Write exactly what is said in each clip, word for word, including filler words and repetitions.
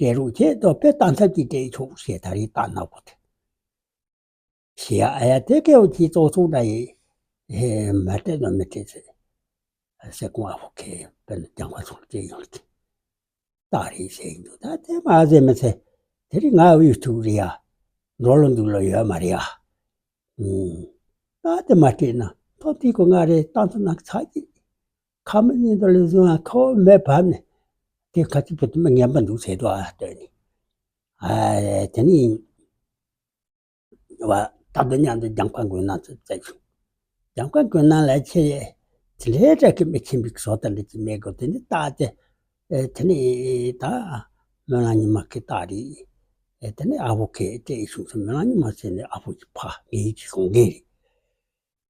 སྤྲད་རོགས་བྱེད་དོ། དཔེ་ལྟ་ཚབ་ཀྱིས་སྤྲད་ཆོག་ཞེས་ད་རེས་ལྟ་ན་གོ་ཐལ། ཞེས་ཨ་ཡ་དེ་སྐད་འོ་ཅི་ཙོག་ཙོག་འདྲ་ཡིན། ཧེ་མ་སྤྲད་ནོ་མི་སྤྲད་ཟེར། ཟེར་གོང་ཨ་ཕོ་ཁེ་དཔེར་ན་རྒྱང་བ་ཚོང་སྤྲད་ཡོང་གི། ཏག་རེད་ཟེར་ཡིན་འདུག་ད་དེ་མ་ཟེར་མི་ཚེ། དེ་རིང་ང་དབུས་ཐུག་རེད་ཡ། འགྲོ་ལོ་འདུག་ལོ་ཡོད་མ་རེད་ཡ། ཨུམ། ད་དེ་མ་སྤྲད་ན་ཐོབ་དེ་ཁོ་ང་རེད་ཏང་ཚོ་ནང་ཚགས་ཀྱི། ཁ་མི་ཉིན་དུ་ལས་བཟུང་ཁོ་མེ་བབ་ནས། དེ་ཁ་ཅིག་བུ་དུ་མི་ངན་པ་འདུག་ཟེར་དུ་ཨ་ལྟོས་ནས། ཨ་དེ་ནི། བ་ད་དུ་མཉམ་དུ་རྒྱང་ཁ་འགོས་ན་ཚོ་བཙལ་བྱུང་། རྒྱང་ཁ་འགོས་ན་ལ་ཆེ་ཡེ། དེ་ལས་བྲག་གི་མི་ཁྱིམ་པའི་བཟོ་ལྟ་འདྲ་ཅིག་མེད་གོ་དེ་ནི་ལྟ་སྟེ། ཨེ་དེ་ནི་ད། སྨོན་ལམ་ཉི་མ་ཁི་ལྟ་རེད། ཨེ་དེ་ནི་ཨ་ཕོ་ཁེ་སྤྲད་བྱུང་སོང་། སྨོན་ལམ་ཉི་མ་ཟེར་ནས་ཨ་ཕོ་ཅིག་ཕ་ངེད་ཀྱི་གོང་རྒན་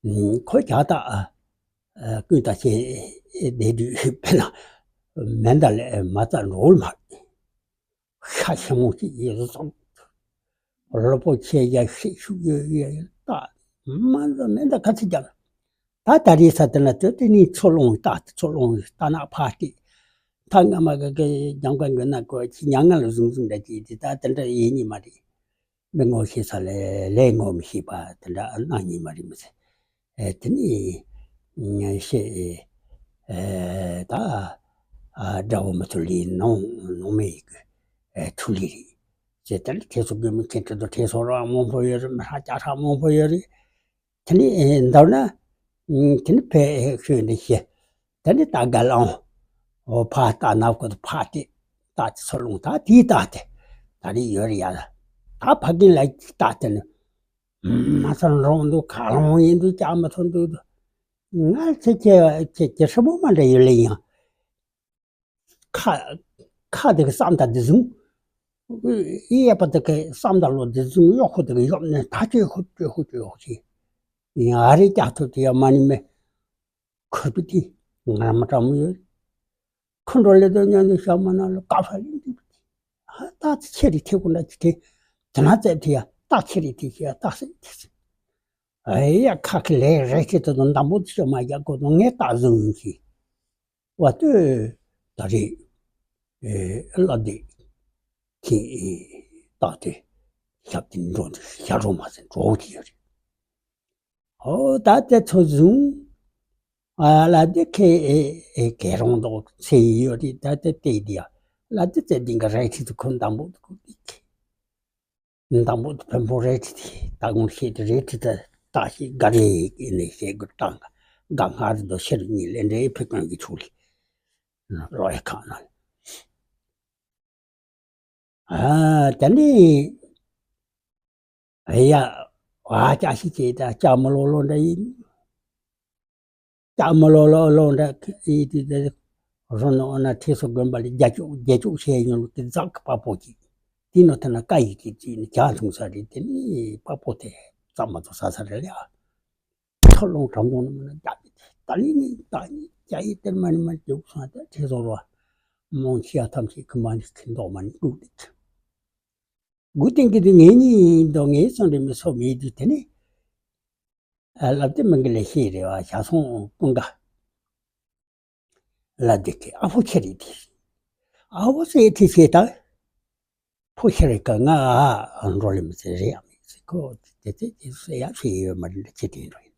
རེད། ཁོ་རྒྱག་ད། ཀུན་ད་ཆེ་བསྡད་དུས་དཔེར་ན་མེ་མདའ་ལས་མ་རྩ་འགྲོ་མ། ཤ་ཆེན་མོ་ཅིག་ཡོད་བཟོ། གློ་པོ་ཆེ་རྒྱ་ཤེད་ཤུགས་ཡོད་ཡོད་ཡོད་ད། མ་རྩ་མེ་མདའ་ག་ཚོད་རྒྱག་ད་ད་རེས་ས་དེ་ན་དེ་དེ་ནི་ཚོ་ལོང་ད་ཚོ་ལོང་ད་ན་ཕ་སྟེ། ད་ང་མ་ག་གི་རྒྱང་ག་གི་ན་གོ་ཅི་ཉང་ང་ལ་ཟུང་ཟུང་འདྲ་ཅིག་དེ་ད་དེ་འདྲ་ཡེ་ཉི་མ་རེད། མི་ངོ་ཤེས་ས་ལས་ལས་ངོ་མི་ཤེས་པ་དེ་འདྲ་གནང་ཉིན་མ་རེད་མི་ཚེ། ཨེ་དེ་ནི་ཤེས་ཨེ་ད་དགྲ་བོ་མི་ཐུབ་ལི་ནོང་ནོང་མེད་ཀྱི་ཐུ་ལི་རེད་ཅེས་དེ་ནི་ཐེ་སོ་དགོས་མི་མཁན་དེ་ཚོ་ཐེ་སོ་རང་མང་པོ་ཡོད་རེད། མི་ཧྲ་ཅ་ཧྲ་མང་པོ་ཡོད་རེད། དེ་ནི་མདོར་ན། དེ་ནི་ཕའི་ཤོད་ནི་ཤེས། དེ་ནི་ད་ག་ལའང་། འོ་ཕ་ལྟ་ན་ཁོ་ད་ཕ་དེ། ལྟ་དེ་ཚོ་ལུང་ད་དེའི་ལྟ་དེ། ད་རེས་ཡོད་རེད་ཡ། ད་ཕ་གིན་ལ་ལྟ་དེ་ནི། མ་ཚང་རོང་འདུག་ཁ་ལོང་ཡིན་འདུག་ཅག་མ་ཐོན་འདུག་ང་ཚེ་ཁྱེད་ཁྱེད་ཁྱེད་ཧྲི་མོ་མ་འདྲ་ཡོད་ལེ་ཡང་། ཁ་ཁ་དེ་གི་བསམ་ད་དེ་བཟུང་། ཨི་ཡ་པ་དེ་གི་བསམ་ད་ལོ་དེ་བཟུང་གཡོག་ཁོ་དེ་གི་ཡོབ་ནས་ད་ཅོས་ཁོ་ཅོས་ཁོ་ཅོས་ཁོ་ཅི། ཡང་ཨ་རི་ཀྱག་ཐུབ་དེ་ཡ་མ་ནི་མེ། ཁུར་པི་དེ་ང་ར་མ་ཀྲ་མོ་ཡོད། ཁོ་འགྲོ་ལེ་དོ་ཉན་དེ་ཤ་མ་ན་ལོ་ཀ་ཧྥ་ལིན་དེ་ཨ་ཏག་ཚེ་ཆེ་རི་ཐེ་ཁོ་འདྲ་ཅི་ཐེ། དེ་ན་ཙེ་དེ་ཡ་ཏག་ཚེ་རི་དེ་ཤི་ཡ་ཏག་སེ་དེ་སེ། ཨེ་ཡ་ཁ་ཁི་ལེ་རེ་ཁི་དོ་དོ་འདམ་པོ་དེ་ཤོ་མ་རྒྱག་གོ་དོ་ངས་ཏག་བཟུང་ཡིན་ཤི། བ་ཏོས་ད་རེས་ཨེ་བླ་བདེ་ཁྱི་ཏག་དེ་ཞབས་དེ་འགྲོ་འདི་ཞ་རོ་མ་ཟེར་འགྲོ་གི་ཡོད་རེད། ཨོ་ད་དེ་ཚོ་བཟུང་། ཨ་བླ་བདེ་ཁེ་ཨེ་ཨེ་ཁེ་རོང་དོ་ཚེ་ཡི་ཡོད་རེད། ད་དེ་དེ་དེ་ཡ་བླ་བདེ་ཚེ་འདི་ག་རེ་ཁྲི་དུ་ཁོ་འདམ་པོ་དུ་ཁོ་དེ་ཁེ། འདམ་པོ་དུ་ཕན་པོ་རེ་ཁྲི་དེ་ད་ངོ་ཤེས་དེ་རེ་ཁྲི་དེ་ད་ཤེས་ག་རེ་ཨེ་ནས་ཤེས་དགོས་ཏང་ག་ང་རེ་དོ་ཤེར་གཉིས་ལས་འདྲེ་ཕེ་ཀང་གི་ཆུ་ལི་རོ་ཨེ་ཁང་ན། ཨ་དེ་ནི་ཨེ་ཡ་ཨ་ཅག་ཤི་ཅེ་ད་ཅག་མི་ལོ་ལོ་འདྲ་ཡིན། ཅག་མི་ལོ་ལོ་ལོ་འདྲ་ཡིན་དེ་དེ་རོ་ནོ་ཨ་ན་ཐེ་སོ་དགོན་པ་ལ་རྒྱ་ཅུག་རྒྱ་ཅུག་བྱས་ཡོང་ལུགས་དེ་ཛག་གི་པ་པོ་ཅིག་དེ་ནོ་ཐ་ན་ཀ་ཡིག་ཅིག་ཅིག་ནི་ཇ་འཐུང་ས་རེད། དེ་ནི་པ་པོ་དེ་ཙམ་མ་ཐོ་ས་ས་རེད་ལ། ཐོ་ལོང་གྲམ་གདོང་ནི་མ་ན་རྒྱ་ཡི་ད་ལི་ནི་ད་ནི་རྒྱ་ཡི་དེར་མ་ནི་མ་རྒྱུག་སོང་ད་ཐེ་སོ་རོ་མོང་ཆི་ཡ་ཐམས་ཅད་ཁི་མ་ནི་ཁི་མདོག་མ་ནི་རྒྱུག་དེ། དགུ་སྟེང་གི་དུས་ངེད་གཉིས་ཡིན་དོ་ངེད་སོང་རེ་མི་སོ་མེད་དུས་དེ་ནི། ཨ་ལབ་དེ་མི་འགི་ལས་ཤེས་རེ་བ་ཞག་སོང་ཀུན་དགའ། ལབ་དེ་ཁེ་ཨ་ཕོ་ཁྱེར་རེ་དེ། ཨ་ཕོ་ཟེར་དེ་ཟེར་ད། ཕོ་ཁྱེར་རེ་ཀ་ང་ཨ་འགྲོ་ལེ་མི་ཟེར་རེ་ཡ་མི་ཟེར་ཁོ་དེ་དེ་དེ་ཟེར་ཡ་ཟེར་ཡོད་མ་རེད་འདྲ་ཅི་དེ་འགྲོ་ཡིན།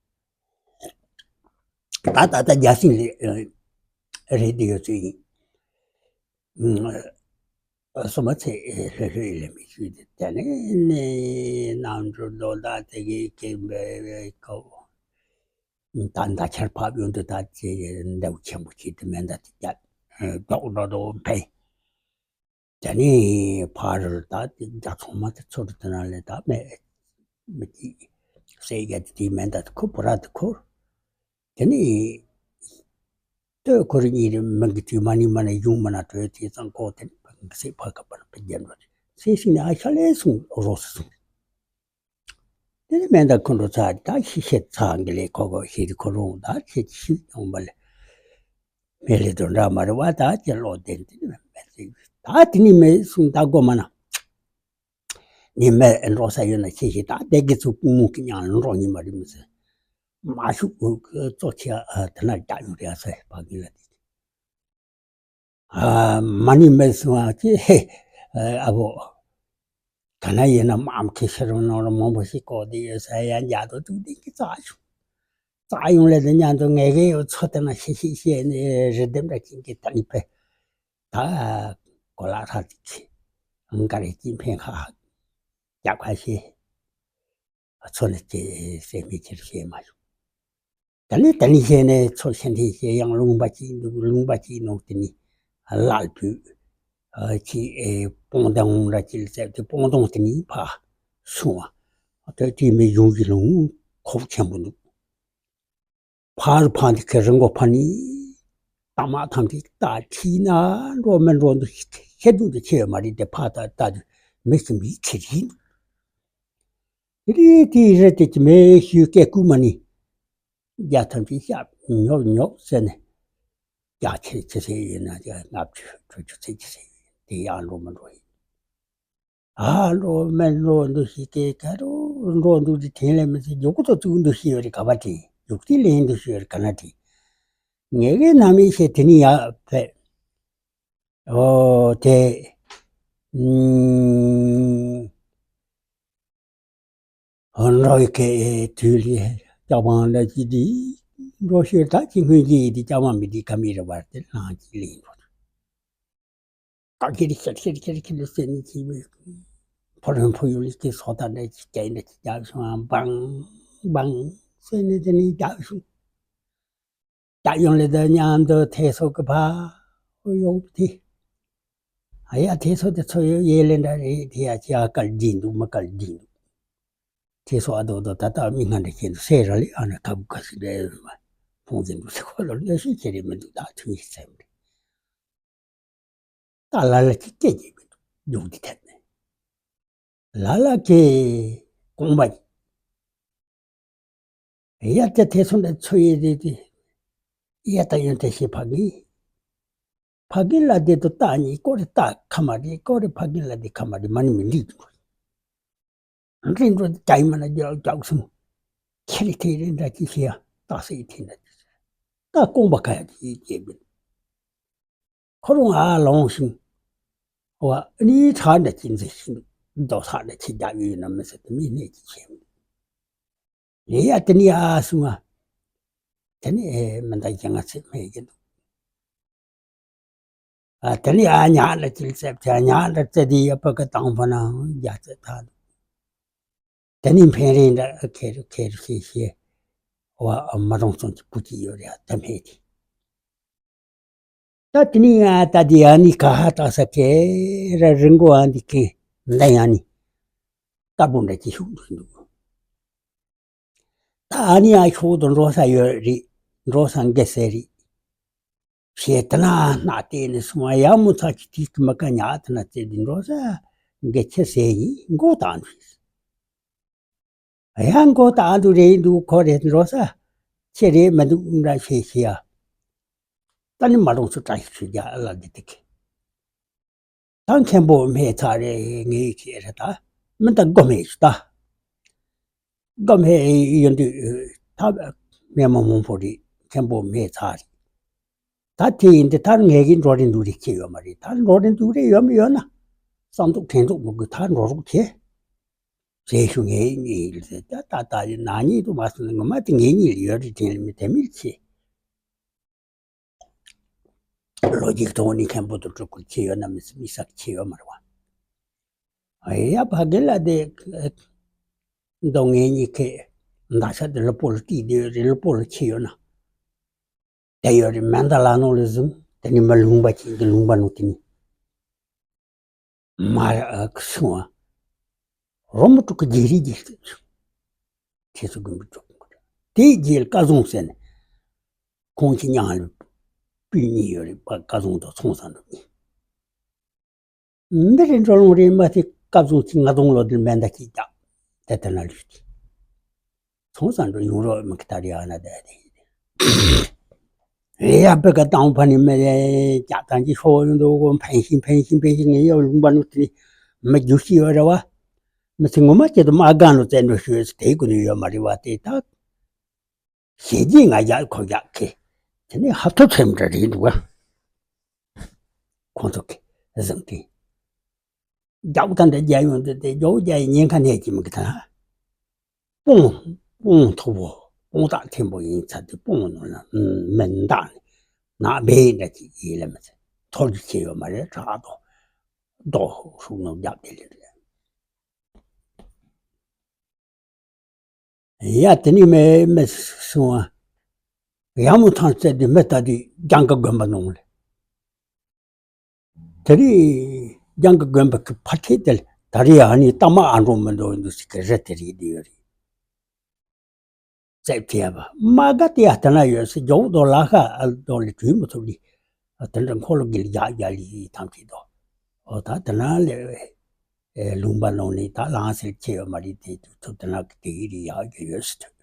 ད་ད་ད་རྒྱ་སྲིང་ལས་རེད་དེ་ཡོད་ཚོད་ཡིན། སོ་མ་ཚེ་ལྷོད་ལྷོད་ལས་མི་ཤུལ་དེ་དེ་ནས་ནས་གནམ་གྲུ་རྡོ་ཟླ་དེ་གའི་སྐད་འབོད་བའི་སྐབས། ད་མདའ་ཆར་ཕབ་ཡོང་དུས་ད་ཅེ་འདབས་ཆེན་པོ་ཅིག་ཏུ་མེ་མདའ་དེ་རྒྱབ་རྡོག་རྡོག་རྡོག་འཕེན། དེ་ནས་ཕ་རོལ་ད་དེ་རྒྱ་ཚོང་མ་དེ་ཚོ་རུ་དེ་ན་ལས་ད་མེ་མི་གཅིག་སེ་རྒྱ་དེ་དེའི་མེ་མདའ་དེ་ཁུར་བུ་ར་དེ་ཁུར། དེ་ནས་ལྟོས་ཁོ་རེ་གཉིས་རེ་མི་གི་དུས་མ་ནི་མ་ནི་ཡུང་མ་ན་གྲོས་དེ་ཙང་ཀོ་དེ་ནི་ཕ་གི་སེ་ཕ་ག་པ་ན་ཕ་རྒྱ་འགྲོ་དེ་སེ་སི་ནི་ཨ་ཤ་ལེ་སུང་རོ་སུ་སུང་། དེ་ནི་མེ་མདའ་ཁོ་འགྲོ་ཚར་ད་ཤི་ཤེད་ཚ་གི་ལེ་ཁོ་གོ་ཤི་རི་ཁོ་རུང་ད་ཤེད་ཤི་ཡོང་བ་ལེ། མེ་ལེ་དོ་འདྲ་མ་རེ་བ་ད་ཅེ་ལོ་དེ་ནི་དེ་ནི་མེ་ཟིག་ད་དེ་ནི་མེ་སུང་ད་གོ་མ་ན། ནི་མེ་འགྲོ་ས་ཡོད་ན་ཤེད་ཤི་ད་དེ་གི་ཚུགས་མུ་གི་ཉང་འགྲོ་ཉི་མ་རེ་མི་ཟེར། མ་ཤུག་གཙོ་ཆེ་དེ་ན་རྒྱ་ཡོང་རེ་ཨ་ས་ཕ་གི་ལ་དེ། མ་ནི་མེད་སོང་ཨ་ཅེ། ཨ་བོ། ག་ན་ཡིན་ན་མམ་ཁེ་ཤི་རོ་ནོ་རོ་མང་པོ་ཞིག་གོ་དེ་ཡོད་ས་ཡ་འཇའ་དོ་དུ་དེ་གི་རྩ་ཆུ། རྩ་ཡོང་ལས་དེ་ཉན་དུ་ངེ་གེ་ཡོད་ཚོ་དེ་ན་ཤི་ཤི་ཤི་ནས་རི་ལྡེམ་ར་ཅིག་གི་ད་ནི་པེ། ད་གོ་ལ་ཧྲ་ཅིག་ཁི། འགའ་རེ་ཅིག་འཕེན་ཁ་ཧ། རྒྱབ་ཁ་ཤི། ཚོ་ནི་ཅི་སེ་མི་ཁྱེར་ཤེས་མ་བྱུང་། ད་ནི་ད་ནི་ཤེས་ནས་ཚོ་ཤེས་འདི་ཤེས་ཡང་ལུང་པ་ཅིག་འདུག་ལུང་པ་ཅིག་ནོག་དེ་ནི་ལ་ལ་བུ་ཅི་སྤོང་དང་འོང་ར་ཅི་ལ་ཙེབ་དེ་སྤོང་དང་དེ་ནི་ཕ་སོང་བ། ད་དེ་མི་ཡོང་གི་ལུང་ཁོབ་ཆེན་པོ་འདུག་ཕར་ཕར་འདི་ཁེ་རི་མགོ་ཕ་ནི། ད་མ་ཐམ་གྱི་ད་ཁྲིད་ན་འགྲོ་མི་འགྲོ་འདུག་ཤེས་འདུག་འདུག་ཁྱེད་མ་རེད་དེ་ཕ་ད་ད་དུ་མི་སུ་མི་ཁྱེད་རིན། རེད་དེ་རེད་དེ་ཀྱི་མེ་ཤུ་སྐད་སྐུ་མ་ནི། རྒྱ་ཐམ་གྱི་ཤ་ཉོབ་ཉོབ་ཟེར་ནས། རྒྱ་ཆེ་ཆེ་ཟེར་ཡིན་ན་རྒྱ་ལྔ་བཅུ་དྲུག་ཅུ་ཚེ་ཅི་ཟེར་ཡིན་དེ་ཡང་འགྲོ་མི་འགྲོ་ཡིན། ཨ་འགྲོ་མི་འགྲོ་འདུག་ཤེས་སྐད་ཁ་རུ་འགྲོ་འདུག་དེ་དེ་ལས་མི་ཚེ་མགྱོགས་ཀུ་ཚོ་བཙུགས་འདུག་ཤེས་ཡོད་རེད་ག་པ་དེ་མགྱོགས་དེ་ལེན་འདུག་ཤེས་ཡོད་རེད་ག་ན་དེ། ངེད་ཀྱི་ནམ་ཡིན་ཤེས་དེ་ནི་ཡག་ཕེ། ཨོ་དེ། ཨུམ། འགྲོ་ཡི་གེ་དུས་ལས་སྐྱག་པང་འདྲ་ཅི་དེ། འགྲོ་ཤེས་ད་ཅི་སྔོན་གྱི་དེ་སྐྱག་པང་མི་དེ་ཀ་མི་རེ་བར་དེ་ལང་ཅི་ལེན་འགྲོ། ཀ་ཁེ་རི་ཁེ་རི་ཁེ་རི་ཁེ་རི་ཁེ་རི་ཟེར་ནས་ཅི་བས། ཕོ་རོན་ཕོ་ཡུལ་ལི་ཀི་སོ་ད་འདྲ་ཅི་ཀྱ་ཡིན་འདྲ་ཅི་རྒྱབ་སོང་ཨ་བང་བང་ཟེར་ནས་དེ་ནས་རྒྱབ་སོང་། རྒྱབ་ཡོང་ལས་ད་མཉམ་དུ་ཐེ་སོ་གི་ཕ་ཡོག་དེ། ཨ་ཡ་ཐེ་སོ་དེ་ཚོ་ཡོད་ཡེ་ལེ་འདྲ་རེད་དེ་ཡ་ཅི་ཨ་དཀར་འདི་འདུག་མ་དཀར་འདི་འདུག་ཐེ་སོ་ཨ་དོ་དོ་ད་ལྟ་མི་ང་འདྲ་ཁྱེད་འདུག་སེ་ར་ལི་ཨ་ན་ཁ་བུ་ཁ་སི་རེ་མ་ཕོང་ཅན་འདུག་སེ་ཁོ་ལོ་ལ་ཤི་ཁྱེད་རེ་མི་འདུག་ད་ཐུན་ཡིག་ཚེ་མི་འདུག་ད་ལ་ལ་ཅི་སྐད་ཅིག་མི་འདུག་ཡོང་དེ་ཐད་ནས་ལ་ལ་ཁེ་གོང་པ་ཡ་ཏེ་ཐེ་སོ་འདྲ་ཚོ་ཡེ་རེ་དེ་ཡ་ད་ཡོན་ཏེ་ཤེ་ཕ་གི་ཕ་གི་ལ་དེ་དུ་ད་ནི་ཀོ་རེ་ད་ཁ་མ་རེ་ཀོ་རེ་ཕ་གི་ལ་དེ་ཁ་མ་རེ་མ་ནི་མི་འདི་འདུག་རིན་འགྲོ་ཀྱ་ཡི་མ་ན་རྒྱག་རྒྱག་སོང་། ཁྱེད་རི་ཐེ་རི་འདྲ་ཅི་ཤེས་ཡ་ཏག་སེ་ཐེ་འདྲ་ཅི་ཤེས་ད་ཀོང་པ་ཁ་ཡ་ཅི་སྐྱེ་བི་ཁོ་རུང་ཨ་ལོང་ཤིང་། བ་ནི་ཁྲག་འདྲ་ཅི་འཛི་ཤིང་རྡོ་ས་འདྲ་ཅི་རྒྱག་ཡོད་ན་མི་སྲིད་དུ་མི་གནས་ཅི་ཤེས་མི་ལེ་ཡ་དེ་ནི་ཨ་སུང་ཨ། དེ་ནི་ཨེ་མི་འདའ་རྒྱ་ང་ཚེ་མེད་ཀྱི་འདུག་ཨ་དེ་ནི་ཨ་ཉག་ལ་ཅིལ་ཙེབ་ཅ་ཉག་ལ་ཙེ་དི་ཡ་པ་ཀ་དང་པ་ན་རྒྱ་ཙེ་ཐ་དུ། དེ་ནི་འཕེན་རེ་འདྲ་ཁེ་རུ་ཁེ་རུ་ཤེ་ཤེ། བ་མ་རུང་སོང་གི་བུ་ཅི་ཡོད་རེད་ཨ་ད་མེད་དེ། ད་དེ་ནི་ཨ་ད་དི་ཨ་ནི་ཀ་ཧ་ཏ་ས་ཁེ་ར་རི་མགོ་ཨ་འདི་ཁེ་འདའ་ཡ་ནི་ཀ་བུ་འདྲ་ཅི་ཤུགས་འདུག་འདུག་ད་ཨ་ནི་ཨ་ཤོག་ཏུ་འགྲོ་ས་ཡོད་རེད། འགྲོ་ས་འགའ་ཟེར་རེད། ཞེས་ད་ན་སྣ་བལྟས་ནས་སོང་བ་ཡ་མོ་ཚ་གི་དུས་ཀྱི་མི་ཀ་ཉག་ད་ན་བཙལ་དུས་འགྲོ་ས་འགའ་ཁྱི་ཟེར་ཡིན་མགོ་བཏང་འདུག་ཡ་མགོ་བཏང་འདུག་རེད་འདུག་ཁོ་རེད་འགྲོ་ས་ཁྱི་རེད་མི་འདུག་འདྲ་ཞེས་ཞེས་ཡ། ད་ནི་མ་རུང་ཚུ་བཀྲ་ཤིས་ཆོས་རྒྱལ་ཨ་ལ་འདི་དེ་གི་ད་མཁན་པོ་མེད་ཚར་རེད་ངའི་ཁྱེད་རེད་ད། མི་ད་སྒོམ་མེད་ཞུ་ད། སྒོམ་མེད་ཡོད་དུས་ད་མེད་མ་མང་པོ་རེད་མཁན་པོ་མེད་ཚར་རེད། ད་དེ་ཡིན་དུས་ད་ངས་ཀྱི་འགྲོ་རིན་འདུག་རེད་ཁྱེད་ཡོད་མ་རེད་ད་འགྲོ་རིན་འདུག་རེད་ཡོད་མི་ཡོད་ན། བསམ་ཐུག་དྲན་ཐུག་མི་དགོས་ད་འགྲོ་རོགས་བྱེད། ཞེས་ཞུ་ངས་ངས་ད་ད་ད་ན་ཉིད་དུ་མ་སོང་ན་ངོ་མ་དེ་ངེད་གཉིས་ལ་ཡོད་རེད་དྲན་ལ་མི་དེ་མིར་ཆེ། ལོ་རྒྱུས་ཐོག་ནས་མཁན་པོ་དང་སྤྲུལ་སྐུ་ཆེ་ཡོད་ན་མི་མི་སག་ཆེ་ཡོད་མ་རེད་བ། ཡ་ཕ་གི་ལ་དེ་མདོ་ངེད་གཉིས་ཁེ་མདའ་ཤ་དེ་ལ་པོ་ལ་ཏི་དེ་རེ་ལ་པོ་ལ་ཆེ་ཡོད་ན། དེ་ཡོད་རེད་མན་ད་ལ་ནོ་ལ་བཟུང་དེ་ནི་མི་ལུང་པ་ཆེ་འདི་ལུང་པ་ནོ་དེ་ནི། མ་ར་ཨ་ཁུ་སུང་བ། རོ་མོ་དྲུག་གི་རྗེས་རིགས་རྗེས་སུ་ཆུ། ཁྱེད་ཚོ་དགོན་པའི་གྲོགས་པོ་དེའི་རྗེས་ལ་སྐལ་བཟང་ཟེར་ནས། ཁོང་ཁྱི་ཉང་ལ་སྤུན་གཉིས་ཡོད་རེད་པ་སྐལ་བཟང་དང་ཚོང་ས་འགྲོ་གཉིས། འདི་རེད་འགྲོ་ལོང་རེད་མ་ཐེ་སྐལ་བཟང་ཁྱི་ང་གདོང་ལོ་དེར་མེ་མདའ་ཁྱི་རྒྱག་དེ་ལྟ་ན་ལུས་ཏེ། ཚོང་ས་འགྲོ་ཡོང་རོགས་མི་ཁི་ད་རེ་ཨ་ན་དེ་དེ་ཡ་བེ་ག་དང་ཕ་ནི་མེ་ལེ་ཀྱ་དང་གི་ཤོ་ཡོང་དུ་གོ་འཕེན་ཤིང་འཕེན་ཤིང་འཕེན་ཤིང་ངེ་ཡོ་ལུང་པ་ནུ་ཏི་མི་རྒྱུ་ཤི་ཡོ་རེ་བ། མི་ཚེ་ངོ་མ་ཁྱེད་དུ་མ་གང་ལོ་བཙན་འགྲོ་ཤོད་དེ་ཀུ་ནུ་ཡོ་མ་རེ་བ་དེ་ད། ཞེ་རྗེས་ང་རྒྱག་ཁོ་རྒྱག་གི་དེ་ནི་ཧབ་ཐོབ་ཚེམ་འདྲ་རེད་འདུག་ག་ཁོང་ཚོ་གི་བཟང་གི་རྒྱབ་ད་འདྲ་རྒྱག་ཡོང་དུས་དེ་རྒྱབ་རྒྱག་ཡི་ཉེན་ཁ་ནས་ཀྱི་མི་གི་ད། དཔུང་དཔུང་མཐུག་པོ་དཔུང་རྟགས་མཐོན་པོ་ཡིན་ཚ་དེ་དཔུང་ནང་ལ་མི་འདག་ནས་ནག་བེ་འདྲ་ཅིག་ཡིན་ལ་མི་ཚེ་ཐོར་རྒྱུ་ཆེ་ཡོད་མ་རེད། དྲག་ཏོ་རྡོ་ཧྲུག་ནང་རྒྱབ་དེ་ལས་རེད། ཡ་དེ་ནི་མེ་མེ་སོང་བ། ཡ་མོ་ཐང་བཙལ་དུས་མེ་ལྟ་དུས་རྒྱང་གི་དགོན་པ་ནང་ལ། དེ་རིང་རྒྱང་གི་དགོན་པ་གི་ཕ་ཁེ་དེ་ལ་ད་རེས་ཨ་ནི་ལྟ་མ་ཨ་འགྲོ་མི་འགྲོ་འདུག་ཟེར་གི་རེད། དེ་རིགས་དེ་ཡོད་རེད། བཙལ་བྱས་པ་མ་ག་དེ་ཡ་དེ་ན་ཡོད་ཟེར། རྒྱོག་རྡོ་ལ་ཁ་ཨ་རྡོ་ལ་གྲུས་མི་ཐུབ་ལི། ཨ་དེ་འདྲ་འཁོར་ལོ་གི་ལ་ཡག་ཡག་ལི་ཐམས་ཅད་དོ། ཨོ་ད་དེ་ན་ལས་ལུང་པ་ནང་ནས་ད་ལང་སེལ་ཆེ་ཡོད་མ་རེད། དེ་དུས་ཚོད་དེ་ན་གི་དེ་ཡི་རི་ཡག་གི་ཡོད་ཟེར་ཐུབ།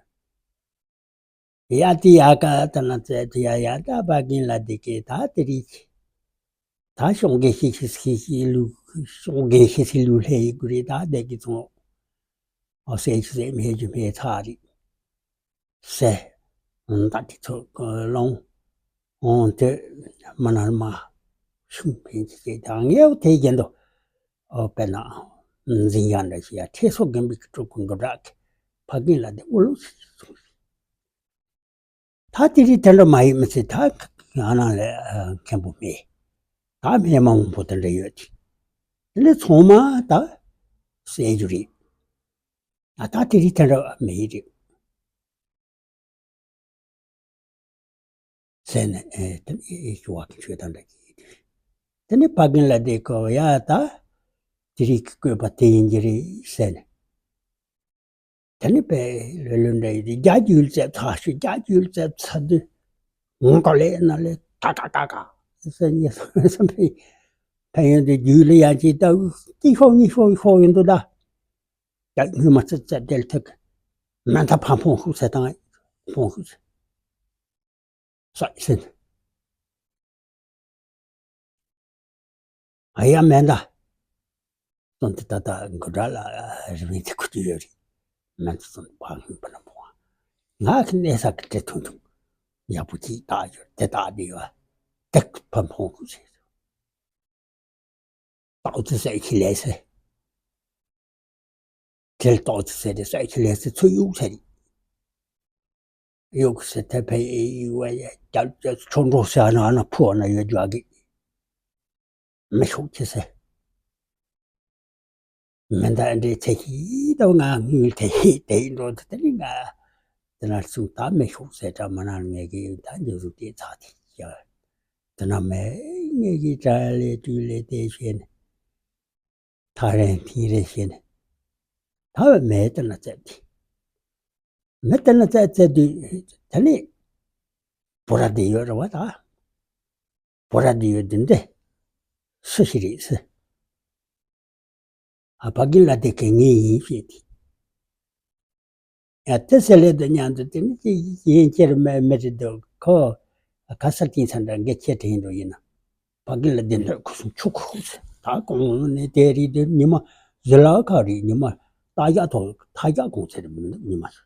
ཡ་དེ་ཡ་ཀ་ད་ན་ཙེ་དེ་ཡ་ཡ་ད་པ་གིན་ལ་དེ་ཀེ་ད་དེ་རིགས། ད་ཤོང་གེ་ཤི་ཤི་ཤི་ཤི་ལུ་ཤོང་གེ་ཤི་ཤི་ལུ་ལྷེ་ཡི་གུ་རི་ད་དེ་གི་ཚོང་། ཨོ་སེ་ཤི་སེ་མེ་ཇུ་མེ་ཚ་རི་སེ། ད་དེ་ཚོ་ལོང་། ཨོང་དེ་མ་ན་མ་ཤུང་ཕན་ཅི་ཅེ་ད་ངེའོ་དེ་གྱེན་དོ། ཨོ་དཔེར་ན་འཛིན་ཡ་འདྲ་ཞིག་ཡ་ཁྲེ་སོ་རྒན་པའི་ཀི་ཀྲུ་ཀུན་གོ་བྲག་གི་ཕ་རྒན་ལ་དེ་ཨོ་ལུ་ཞིག་སོང་ཞིག་ད་དེ་རིགས་དེ་འདྲ་མ་ཡིན་མི་ཚེ་ད་ང་རང་ལ་མཁན་པོ་མེད། ད་སྨན་མ་འོང་པོ་དེ་འདྲ་ཡོད་དེ། དེ་ནས་ཚང་མ་ད་ཟས་རྒྱུ་རེད། ད་དེ་རིགས་དེ་འདྲ་མེད་རེད། ཟེར་ནས་ཨེ་དེ་ནས་ཨེ་ཞུ་བ་གི་ཆོས་དང་འདྲ་གི་ཡིན་དུས། དེ་ནས་ཕ་རྒན་ལ་དེ་ཀོ་ཡ་ད་དེ་རིགས་ཀྱི་བཀོད་པ་དེ་ཡིན་གྱི་རེད་ཟེར་ནས། དེ་ནས་པའི་ལོ་ལོ་འདྲ་ཡིན་དུས་རྒྱ་རྒྱུད་རྩེབ་ཚ་ཞུ་རྒྱ་རྒྱུད་རྩེབ་ཚ་དུས་ངོ་ག་ལས་ན་ལས་ཏ་ཀ་ཏ་ཀ་ཟེར་ཉེ་སོང་བས་ཕན་ཡོན་དུ་རྒྱུད་ལ་ཡང་ཅིག་ལྟ་བུ་ཏི་ཤོག་གཉིས་ཤོག་ཤོག་ཡོང་དུས་ད། ཡ་སྔོན་མ་ཙི་ཙི་དེར་ཐུག་མེ་མདའ་ཕར་འཕོང་ཤུགས་ཟེར་དང་འཕོང་ཤུགས་ཟེར། ས་ཟེར། ཨ་ཡ་མེ་མདའ། སོང་དེ་ད་ལྟ་འགོ་གྲ་ལ་རི་བོའི་ཚེ་ཁུ་ཅི་ཡོད་རེད། མེ་མདའ་སོང་ཕར་སྔོན་པ་ན་འཕོང་བ། ང་གི་གནས་ས་གི་དེ་ཐུང་ཐུང་ཡག་པོ་ཅིག་བཏགས་ཡོད་དེ་བཏགས་དེ་ཡོད་དེ་ཕར་འཕོང་ཤུགས་ཟེར། ཏོག་ཙི་ཟས་ཁྱི་ལས་ཟེར། དེར་ཏོག་ཙི་ཟས་དེ་ཟས་ཁྱི་ལས་ཟེར་ཚུར་གཡུག་ཟེར། གཡུག་ཟེར་དེ་ཕའི་གཡུག་བ་ཡ་རྒྱབ་རྒྱབ་ཆོ་འགྲོ་ཟེར་ཨ་ན་ཨ་ན་ཕུ་ཨ་ན་ཡོད་རྒྱུ་ཨ་གི་མི་ཤོག་ཁྱི་ཟེར། མི་འདའ་འདྲེ་ཚེ་ཤི་དང་ང་དངུལ་དེ་ཤི་དེ་ཡིན་འགྲོ་དེ་དེ་ནི་ང་དེ་ན་སུ་ད་མི་ཤོག་ཟེར་གྲ་མ་ན་ངེད་ཀྱི་ད་འཇུ་རུ་དེ་ཚ་དེ་ཡ། དེ་ན་མེ་ངེད་ཀྱི་གྲ་ལས་དུས་ལས་དེ་བྱས་ནས་ཐག་རིང་ཐིང་རིང་བྱས་ནས་ད་བས་མེ་དེ་ན་བཙལ་དེ་མེ་དེ་ན་བཙལ་བཙལ་དུས་དེ་ནས་བོ་ར་དེ་ཡོད་རེད་བ། ད་བོ་ར་དེ་ཡོད་དེ་འདི་སུ་ཞིག་རེད་ཟེར། ཨ་ཕ་གི་ལ་དེ་གི་ངེད་ཡིན་ཞེས་དེ། ཡ་དེ་ཟེར་ལེ་དུ་མཉམ་དུ་དེ་ནི་ཅི་ཡིན་ཁྱེར་མེད་མེད་རེད་འདུག་ཁོ། ཁ་ས་ཏིང་ཚ་འདྲ་འགའ་ཁྱེད་དྲན་འགྲོ་ཡིན་ན། ཕ་གི་ལ་དེ་འདྲ་ཁུ་སུམ་ཆུ་ཁུ་ཁུ་ཟེར། ད་གོང་ནས་དེ་རིགས་དེ་ཉི་མ་ཟི་ལ་ཁ་རིགས་ཉི་མ་རྟ་རྒྱ་ཐོག་ཐ་རྒྱ་གོང་ཚེ་རིགས་མི་འདུག་ཉི་མ་ཟེར།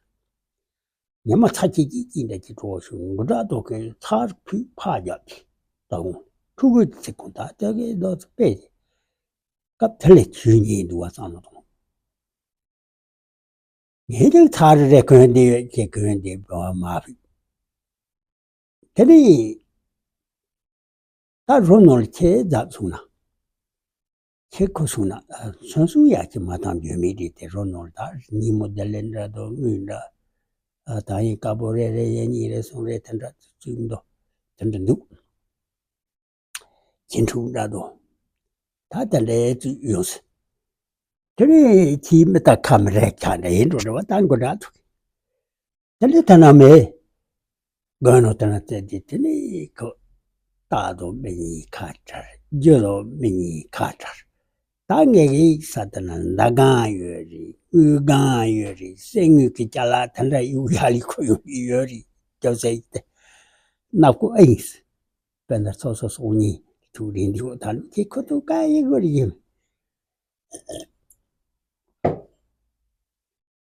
ཉི་མ་ཚ་གཅིག་གཅིག་གཅིག་འདྲ་གཅིག་གྲོགས་ཤིག་འགུ་དྲག་ཐོག་གི་ཚར་ཕུད་ཕག་རྒྱབ་ཀྱི་ད་གོང་ཕྲུ་གུ་ཚིག་གོང་ད་ལྟ་གི་རྡོ་ཚིག་པས་སྐབས་དེ་ལས་ཆུ་ཉིད་འདུག་བ་བསམ་བློ་གཏོང་། ངས་ཀྱང་ཚར་རེ་གོན་དེ་ཡོད་ཀྱི་གོན་དེ་བ་མ་ཕུད། དེ་ནས་ད་རོ་ནོར་ཁྱེད་རྫབ་སོང་ན། ཁྱེད་ཁོ་སོང་ན་ཚོན་སུ་ཡག་གི་མ་བཏང་རྒྱུ་མེད་རེད། དེ་རོ་ནོར་ད་ཉིན་མོ་བདེ་ལེགས་འདྲ་དོ་དངུལ་འདྲ། ད་ཡིན་དཀར་པོ་རེ་རེ་ཡེ་གཉིས་རེ་གསུམ་རེ་དེ་འདྲ་བཙུགས་འདུག་དེ་འདྲ་འདུག་ཁྱེད་ཕྲུག་འདྲ་དོ། ད་དེ་འདྲའི་བཙུགས་ཡོང་སྲིད། དེ་ནས་ཁྱིའི་མི་ད་ཁམ་རེ་ཁ་འདྲ་ཡིན་འགྲོ་རེ་བ་ད་འགོ་འདྲ་ཐུག་དེ་འདྲ་ད་ན་མེད། དགོན་ནོ་དེ་ན་བཙལ་ཏེ་དེ་ནས་ཁོ་རྟ་དང་མི་གཉིས་ཁ་བྲལ། རྒྱུ་དང་མི་གཉིས་ཁ་བྲལ། ད་ངེད་ཀྱི་ས་དེ་ན་མདའ་སྒང་ཡོད་རེད། དངུལ་སྒང་ཡོད་རེད། གསེར་དངུལ་གྱི་ཅ་ལག་དེ་འདྲ་ཡུག་ཡག་ལི་ཁོ་ཡོང་གི་ཡོད་རེད། སྐྱོ་ཟེར་ཏེ་ནག་པོ་ཨེ་ཡིན། དཔེར་ན་ཚོགས་གསོག་སོང་ཉིན་ཐུག་རིན་འདུག་ད་ནི་ཁྱེད་ཁོ་ཐུག་ག་ཡི་གོ་རེད་ཡིན།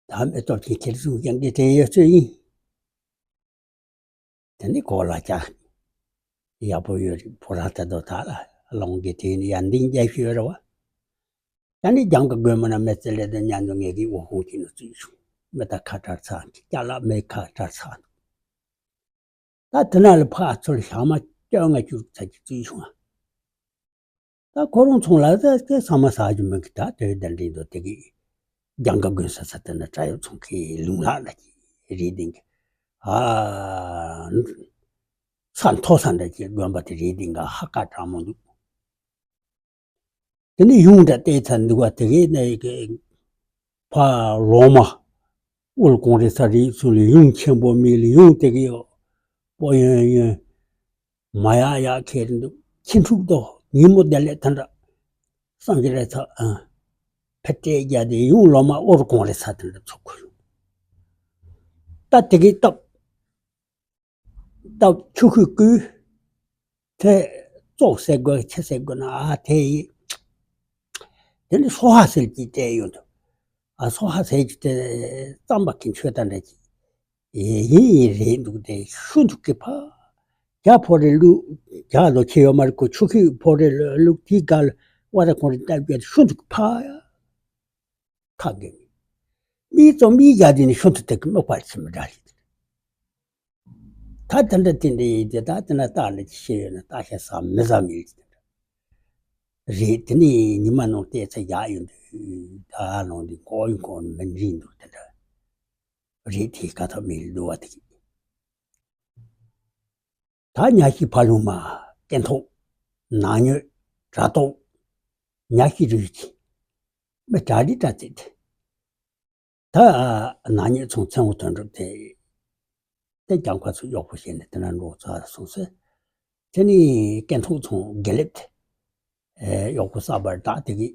ད་མེ་ཏོག་གི་ཁྱེར་སོང་ཡང་གི་དྲན་ཡོད་ཚོད་ཡིན། དེ་ནི་གོ་ལ་ཅག་ཡག་པོ་ཡོད་རེད། ཕོ་ར་ད་དོ་ད་ལ་ལོང་གི་དྲན་ཡང་འདིང་རྒྱ་ཤོད་རེད་བ། ད་ནི་རྒྱང་གི་དགོན་པ་ན་མི་ཚེ་ལས་དང་མཉམ་དུ་ངེད་ཀྱི་འོ་ཧོང་གི་ནི་བཙུགས་བྱུང་། མི་ད་ཁ་བྲལ་ཚར་འདུག་ཅ་ལག་མི་ཁ་བྲལ་ཚར་འདུག་ད་དེ་ན་ལ་ཕར་ཚུར་ཞག་མ་བཅོ་ལྔ་བཅུ་ཚར་གྱི་བཙུགས་བྱུང་ང་། ད་ཁོ་རང་ཚོང་ལ་ད་ཚང་མ་ཟ་རྒྱུ་མི་གི་ད་དེ་ད་འདྲི་འདུག་དེ་གི་རྒྱང་གི་དགོན་ས་ས་དེ་ན་བྲག་གཡབ་ཚང་གི་ལུང་ལག་ན་གི་རེད་དེ་གི་ཨ་ས་མཐོ་ས་འདྲ་གི་དགོན་པ་དེ་རེད་དེ་གི་ཧ་ཀ་གྲང་མོ་འདུག་དེ་ནས་ཡུམ་འདྲ་བལྟས་ཚར་འདུག་བ། དེ་གའི་ནས་ཕ་ལོ་མ་དབུལ་གང་རེད་ས་རེད་ཚུལ་ལ་ཡུམ་ཆེན་པོ་མིག་ལ་ཡུམ་དེ་གའི་པོ་ཡོན་ཡོན་མ་ཡག་ཡག་ཁྱེར་འདུག་ཁྱི་འཁྲུག་དོ་ཉིན་མོ་བདེ་ལེགས་དེ་འདྲ་བསམ་གྱི་རེད་ཚ། ཕ་སྤྲད་རྒྱ་དེ་ཡུམ་ལོ་མ་དབུལ་གང་རེད་ས་དེ་འདྲ་ཚོ་ཁུ་ད་དེ་གའི་སྟབས། ད་ཆུ་ཁོལ་བསྐུལ། དེ་བཙོག་ཟེར་དགོས་ཆེ་ཟེར་དགོས་ན་ཨ་དེ་ཡིན། དེ་ནི་སོ་ཧ་ཟེར་གྱི་སྤྲད་ཡོང་དུ། ཨ་སོ་ཧ་ཟེར་གྱི་དེ་རྩམ་པ་གི་མཆོད་ད་འདྲ་གྱི། ཡིན་ཡིན་རེད་འདུག་དེ་ཤུ་འདུག་གི་ཕ། རྒྱ་ཕོ་རེ་ལུག་རྒྱ་ལོ་ཁྱེད་ཡོད་མ་རེད་གོ་ཆུ་ཁོལ་ཕོ་རེ་ལུག་དེའི་སྒང་ལ་བ་ར་ཁོང་རེ་ལྟ་རྒྱུ་ཤུ་འདུག་གི་ཕ། ཁ་གི་མི་ཙོ་མི་རྒྱ་དེ་ནི་ཤུ་འདུག་དེ་གི་མི་པར་ཆེ་མི་འདྲ་རེད། ད་དེ་འདྲ་དེ་འདྲ་ཡིན་དེ་ད་དེ་ན་སྟག་ལ་ཅི་ཤེས་ཡོད་ན་སྟག་ཤ་ཟ་མི་ཟ་མི་ཡིན་དེ་འདྲ་རེད། དེ་ནས་ཉི་མ་ནང་བལྟས་ཚེ་ཡག་ཡོད་འདུག་ད་ནང་འདི་ཀོ་ཡིན་ཀོ་མི་འདྲིས་འདུག་དེ་འདྲ་རེད། དེ་ཀ་ཐོག་མི་འདུག་བ་དེ་ད་ཉ་ཤི་ཕ་ལུང་མ་སྐེ་ཐོག་ནག་ཉོས་དྲ་ཐོག་ཉ་ཤི་རུས་ཀྱི་མི་གྲ་རི་གྲ་ཚིག་དེ། ད་ནག་ཉེས་ཚང་མཚན་འོ་དོན་གྲུབ་དེ། དེ་རྒྱང་ཁ་ཚུར་གཡོག་པོ་བྱས་ནས་དེ་ན་འགྲོ་ཚར་སོང་ཟེར། དེ་ནི་སྐད་འཐུག་ཚང་དགེ་ལེགས་དེ། གཡོག་པོ་གསར་པར་བདག་དེ་གིས་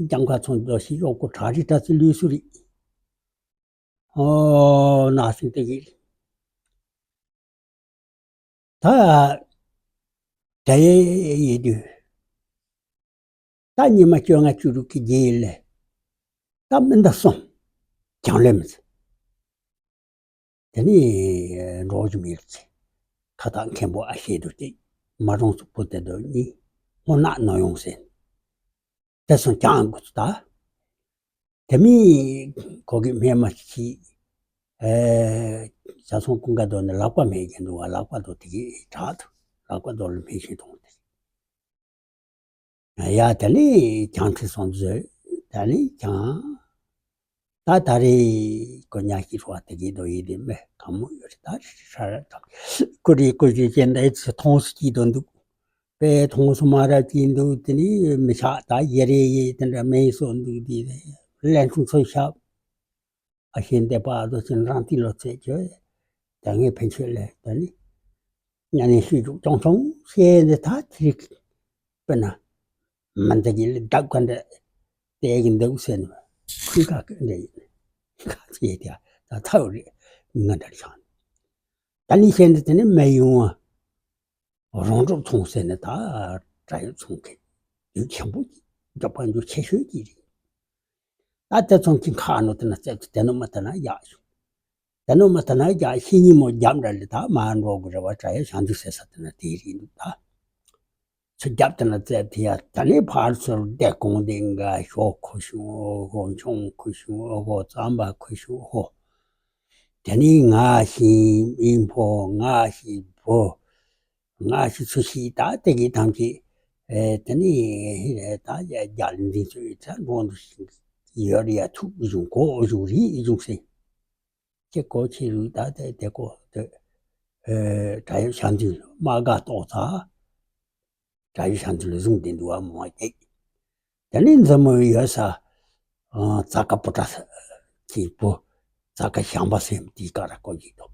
རྒྱང་ཁ་ཚང་འགྲོ་ཞིག་གཡོག་པོ་གྲ་རི་གྲ་ཚིག་ལུས་སུ་རེད། ཨོ་ན་སིང་དེ་གིས། ད་དེ་ཡིན་དུས། ད་ཉི་མ་བཅོ་ལྔ་བཅུ་དྲུག་གི་རྗེས་ལ། ད་མི་འདི་གསུམ། གྱང་ལས་མི་ཚེ། དེ་ནས་འགྲོ་རྒྱུ་མེད་ཚེ། ཁ་བཏགས་མཁན་པོ་ཨ་ཤེ་དུ་སྟེ། མ་རུང་སུ་པོ་དེ་དུ་གཉིས། སྔོ་ནག་ནོ་ཡོང་ཟེར། དེ་སོང་ཀྱང་དགོས་ཚུལ་ད། དེ་མིན་ཁོ་གི་སྨན་མ་ཞིག་གིས། ཨེ། བྱ་སོང་ཀུན་དགའ་དོ་ནི་ལག་པ་མེད་ཀྱི་འདུག་བ། ལག་པ་དོ་དེ་གིས་དྲག་ཏུ་ལག་པ་དོ་ལ་སྨན་ཤིང་གཏོང་དེ། ཡ་དེ་ནས་ཀྱང་ཁྲི་སོང་ཟེར། དེ་ནས་ཀྱང་། ད་ད་རེས་ཀོ་ཉ་ཤི་ཧྲོ་དེ་གིས་དོ་ཡི་དེ་མེ་གང་མོ་ཡོད་རེད། ད་ཧྲ་ར་དང་ཀུ་རེ་ཀུ་རེ་ཅན་དེ་ཚོ་མཐོང་སུ་སྐྱིད་དོ་འདུག་དཔེ་མཐོང་སུ་མ་ར་ཅིག་འདུག་དེ་ནི་མི་ཆགས་ད་ཡེ་རེ་ཡེ་དེ་འདྲ་མེད་སོ་འདུག་དེ་ལན་ཆུང་ཚོ་ཤག་ཨ་ཤེ་འདེབས་པ་ཨ་ཟོ་ཅིན་རང་ཏི་ལོ་ཚེ་ཅོ། ད་ངས་ཕན་ཆོད་ལས་ད་ནི་ཉ་ནས་ཤུལ་རྒྱུག་ཅོང་ཅོང་ཤེས་འདི་ད་ཐིག་དཔེར་ན་མ་འདི་གི་ལ་བདག་ག་འདྲ་དེ་གི་འདུག་ཟེར་ནས་ཁུལ་ཁ་གི་འདྲ་ཡིན་ཁ་ཅེས་དེ་ད་ཐའོ་རེད་ང་འདྲ་ཆགས། ད་ནི་ཤེས་འདི་དེ་ནི་མ་ཡོང་བ། རོང་འབྲོག་ཚོང་ཟེར་ནས་ད་བྲག་གཡབ་ཚང་གི་ཡུལ་ཆེན་པོ་གི་འབྲོག་པ་འཇུ་ཆེ་ཤོས་ཀྱི་རེད། ད་དེ་ཚང་གི་ཁ་ནོ་དེ་ན་རྩེ་དེ་ནོ་མ་དེ་ན་ཡག་ཤོས། དེ་ནོ་མ་དེ་ན་ཡག་ཤི་ཉི་མོ་རྒྱབ་འདྲ་ལི་ད་མ་འགྲོ་དགོས་རེ་བ་བྲག་གཡབ་ཞང་འདུས་ཟེར་ས་དེ་ན་དེ་རེད་འདུག་ད། ཚུར་རྒྱབ་དེ་ན་རྩེ་དེ་ཡ་ད་ནི་ཕར་ཚུར་བསྡད་གོང་དེ་འགའ་ཞོ་ཁུ་ཤུ་ཧོ་ཆུང་ཁུ་ཤུ་ཧོ་རྩམ་པ་ཁུ་ཤུ་ཧོ། དེ་ནི་ང་ཤི་མིན་ཕོ་ང་ཤི་བུ། ང་ཤི་ཚུ་ཤི་ད་དེ་གི་ཐམས་ཅད། ཨེ་དེ་ནི་ད་རྒྱ་ལ་འཛིན་ཚུ་ཡི་ཚ་འགྲོ་འདུག་ཤིང་ཡོད་རེ་ཡ་ཐུག་བཞུགས་གོ་བཞུགས་རེ་བཞུགས་སེ། ཁྱེད་གོ་ཁྱེད་རུ་ད་དེ་དེ་གོ་དེ། ཨེ་བྲག་གཡབ་ཞང་འདུས་དམག་སྒར་གཏོགས་ཚར། བྲག་གཡབ་ཞང་འདུས་ལ་བཟུང་སྟེ་འདུག་བ་མོ་བ་སྐྱེས། དེ་ནས་མཛུབ་མོ་ཡོད་ས། ཙ་ཀ་པུ་ཏྲ་ཁྱེད་བུ། ཙ་ཀ་ཞང་པ་སེམས་དེའི་ཀ་ར་ཀོ་ཡིག་དོ།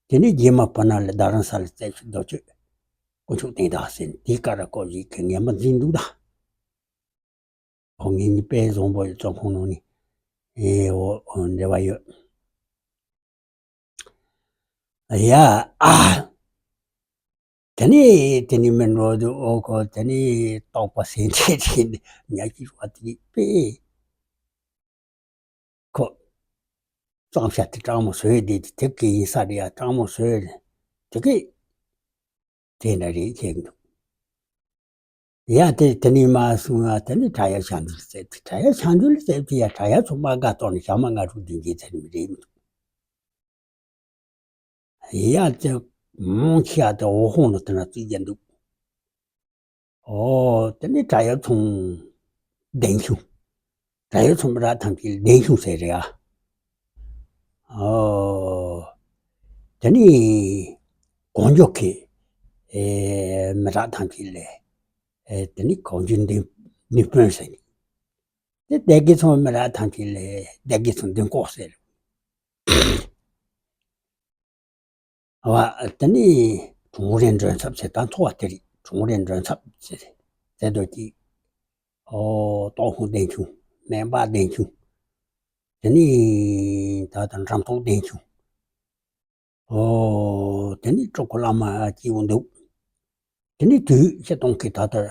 དེ་ནས་རྗེས་མ་སྤུ་ན་ལ་རྡ་རམ་ས་ལ་རྩེ་ཤུ་རྡོ་གཅོད། དཀོན་མཆོག་སྟེང་དག་ཟེར་ནས་དེའི་ཀ་ར་ཀོ་ཡིག་གི་ངན་པ་འཛིན་འདུག་ད། ཁོ་ངེད་གཉིས་དཔེ་བཟང་པོ་ཡོད་ཙང་ཁོང་ནང་ནས། ཨེ་འོ་འོ་འབྲེལ་བ་ཡོད། ཡ་ཨ། དེ་ནས་དེ་ནས་མི་འགྲོ་དུས་ཨོ་ཁོ་དེ་ནས་རྟོགས་པ་སེམས་ཁྲལ་བྱས་ནས་ཉ་ཤི་བ་དེ་དཔེ། ཁོ། གཙང་ཤ་དེ་སྤྲང་མོ་བཟོས་དེ་དེ་གི་ཡིན་ས་རེད་ཡ་སྤྲང་མོ་བཟོས་རེད། དེ་གི། དེ་འདྲ་རེད་ཅེས་འདུག་ཡ་དེ་དེ་ནས་མར་སོང་ཡ་དེ་ནས་བྲག་གཡབ་ཞལ་འདོན་ལ་བཙལ་དུས། བྲག་གཡབ་ཞལ་འདོན་ལ་བཙལ་དུས་ཡ་བྲག་གཡབ་ཚོ་དམག་སྒར་གཏོར་ནས་ཞག་མ་ལྔ་དྲུག་བདུན་བརྒྱད་ཚར་ནས་རེད་མི་འདུག་ཡ་དེ་མང་ཆེ་བ་དེ་འོག་ཧོང་ལ་དེ་ན་བཙུགས་བསྡད་འདུག་ཨོ་དེ་ནས་བྲག་གཡབ་ཚོ་བདེན་ཆུང་། བྲག་གཡབ་ཚོ་མི་རབས་ཐམས་ཅད་ལ་བདེན་ཆུང་ཟེར་རེད་ཨ། ཨོ་དེ་ནས་གོང་འཇོག་གི་ཨེ་མི་རབས་ཐམས་ཅད་ལ་ཨེ་དེ་ནས་གོང་འཇོག་མདུན་མདུན་དཔོན་ཟེར། དེ་སྡེ་དགེ་ཚང་མི་རབས་ཐམས་ཅད་ལ་སྡེ་དགེ་ཚང་མདུན་སྐོག་ཟེར། བ་དེ་ནས་གྲོང་རེ་མགྲོན་ཚབ་ཟེར། ད་འཚོ་བ་དེ་རིགས་གྲོང་རེ་མགྲོན་ཚབ་ཟེར། དེ་དོ་ཀྱི་ཨོ་ཏོག་ཧོང་བདེན་ཆུང་། སྨན་པ་བདེན་ཆུང་། དེ་ནས་ད་ལྟ་འགྲམ་ཐོག་བདེན་ཆུང་། ཨོ་དེ་ནས་སྤྲུལ་སྐུ་བླ་མ་སྐྱེས་བུ་འདུག་དེ་ནས་དུས་ཆེ་གཏོང་གི་ད་ལྟར་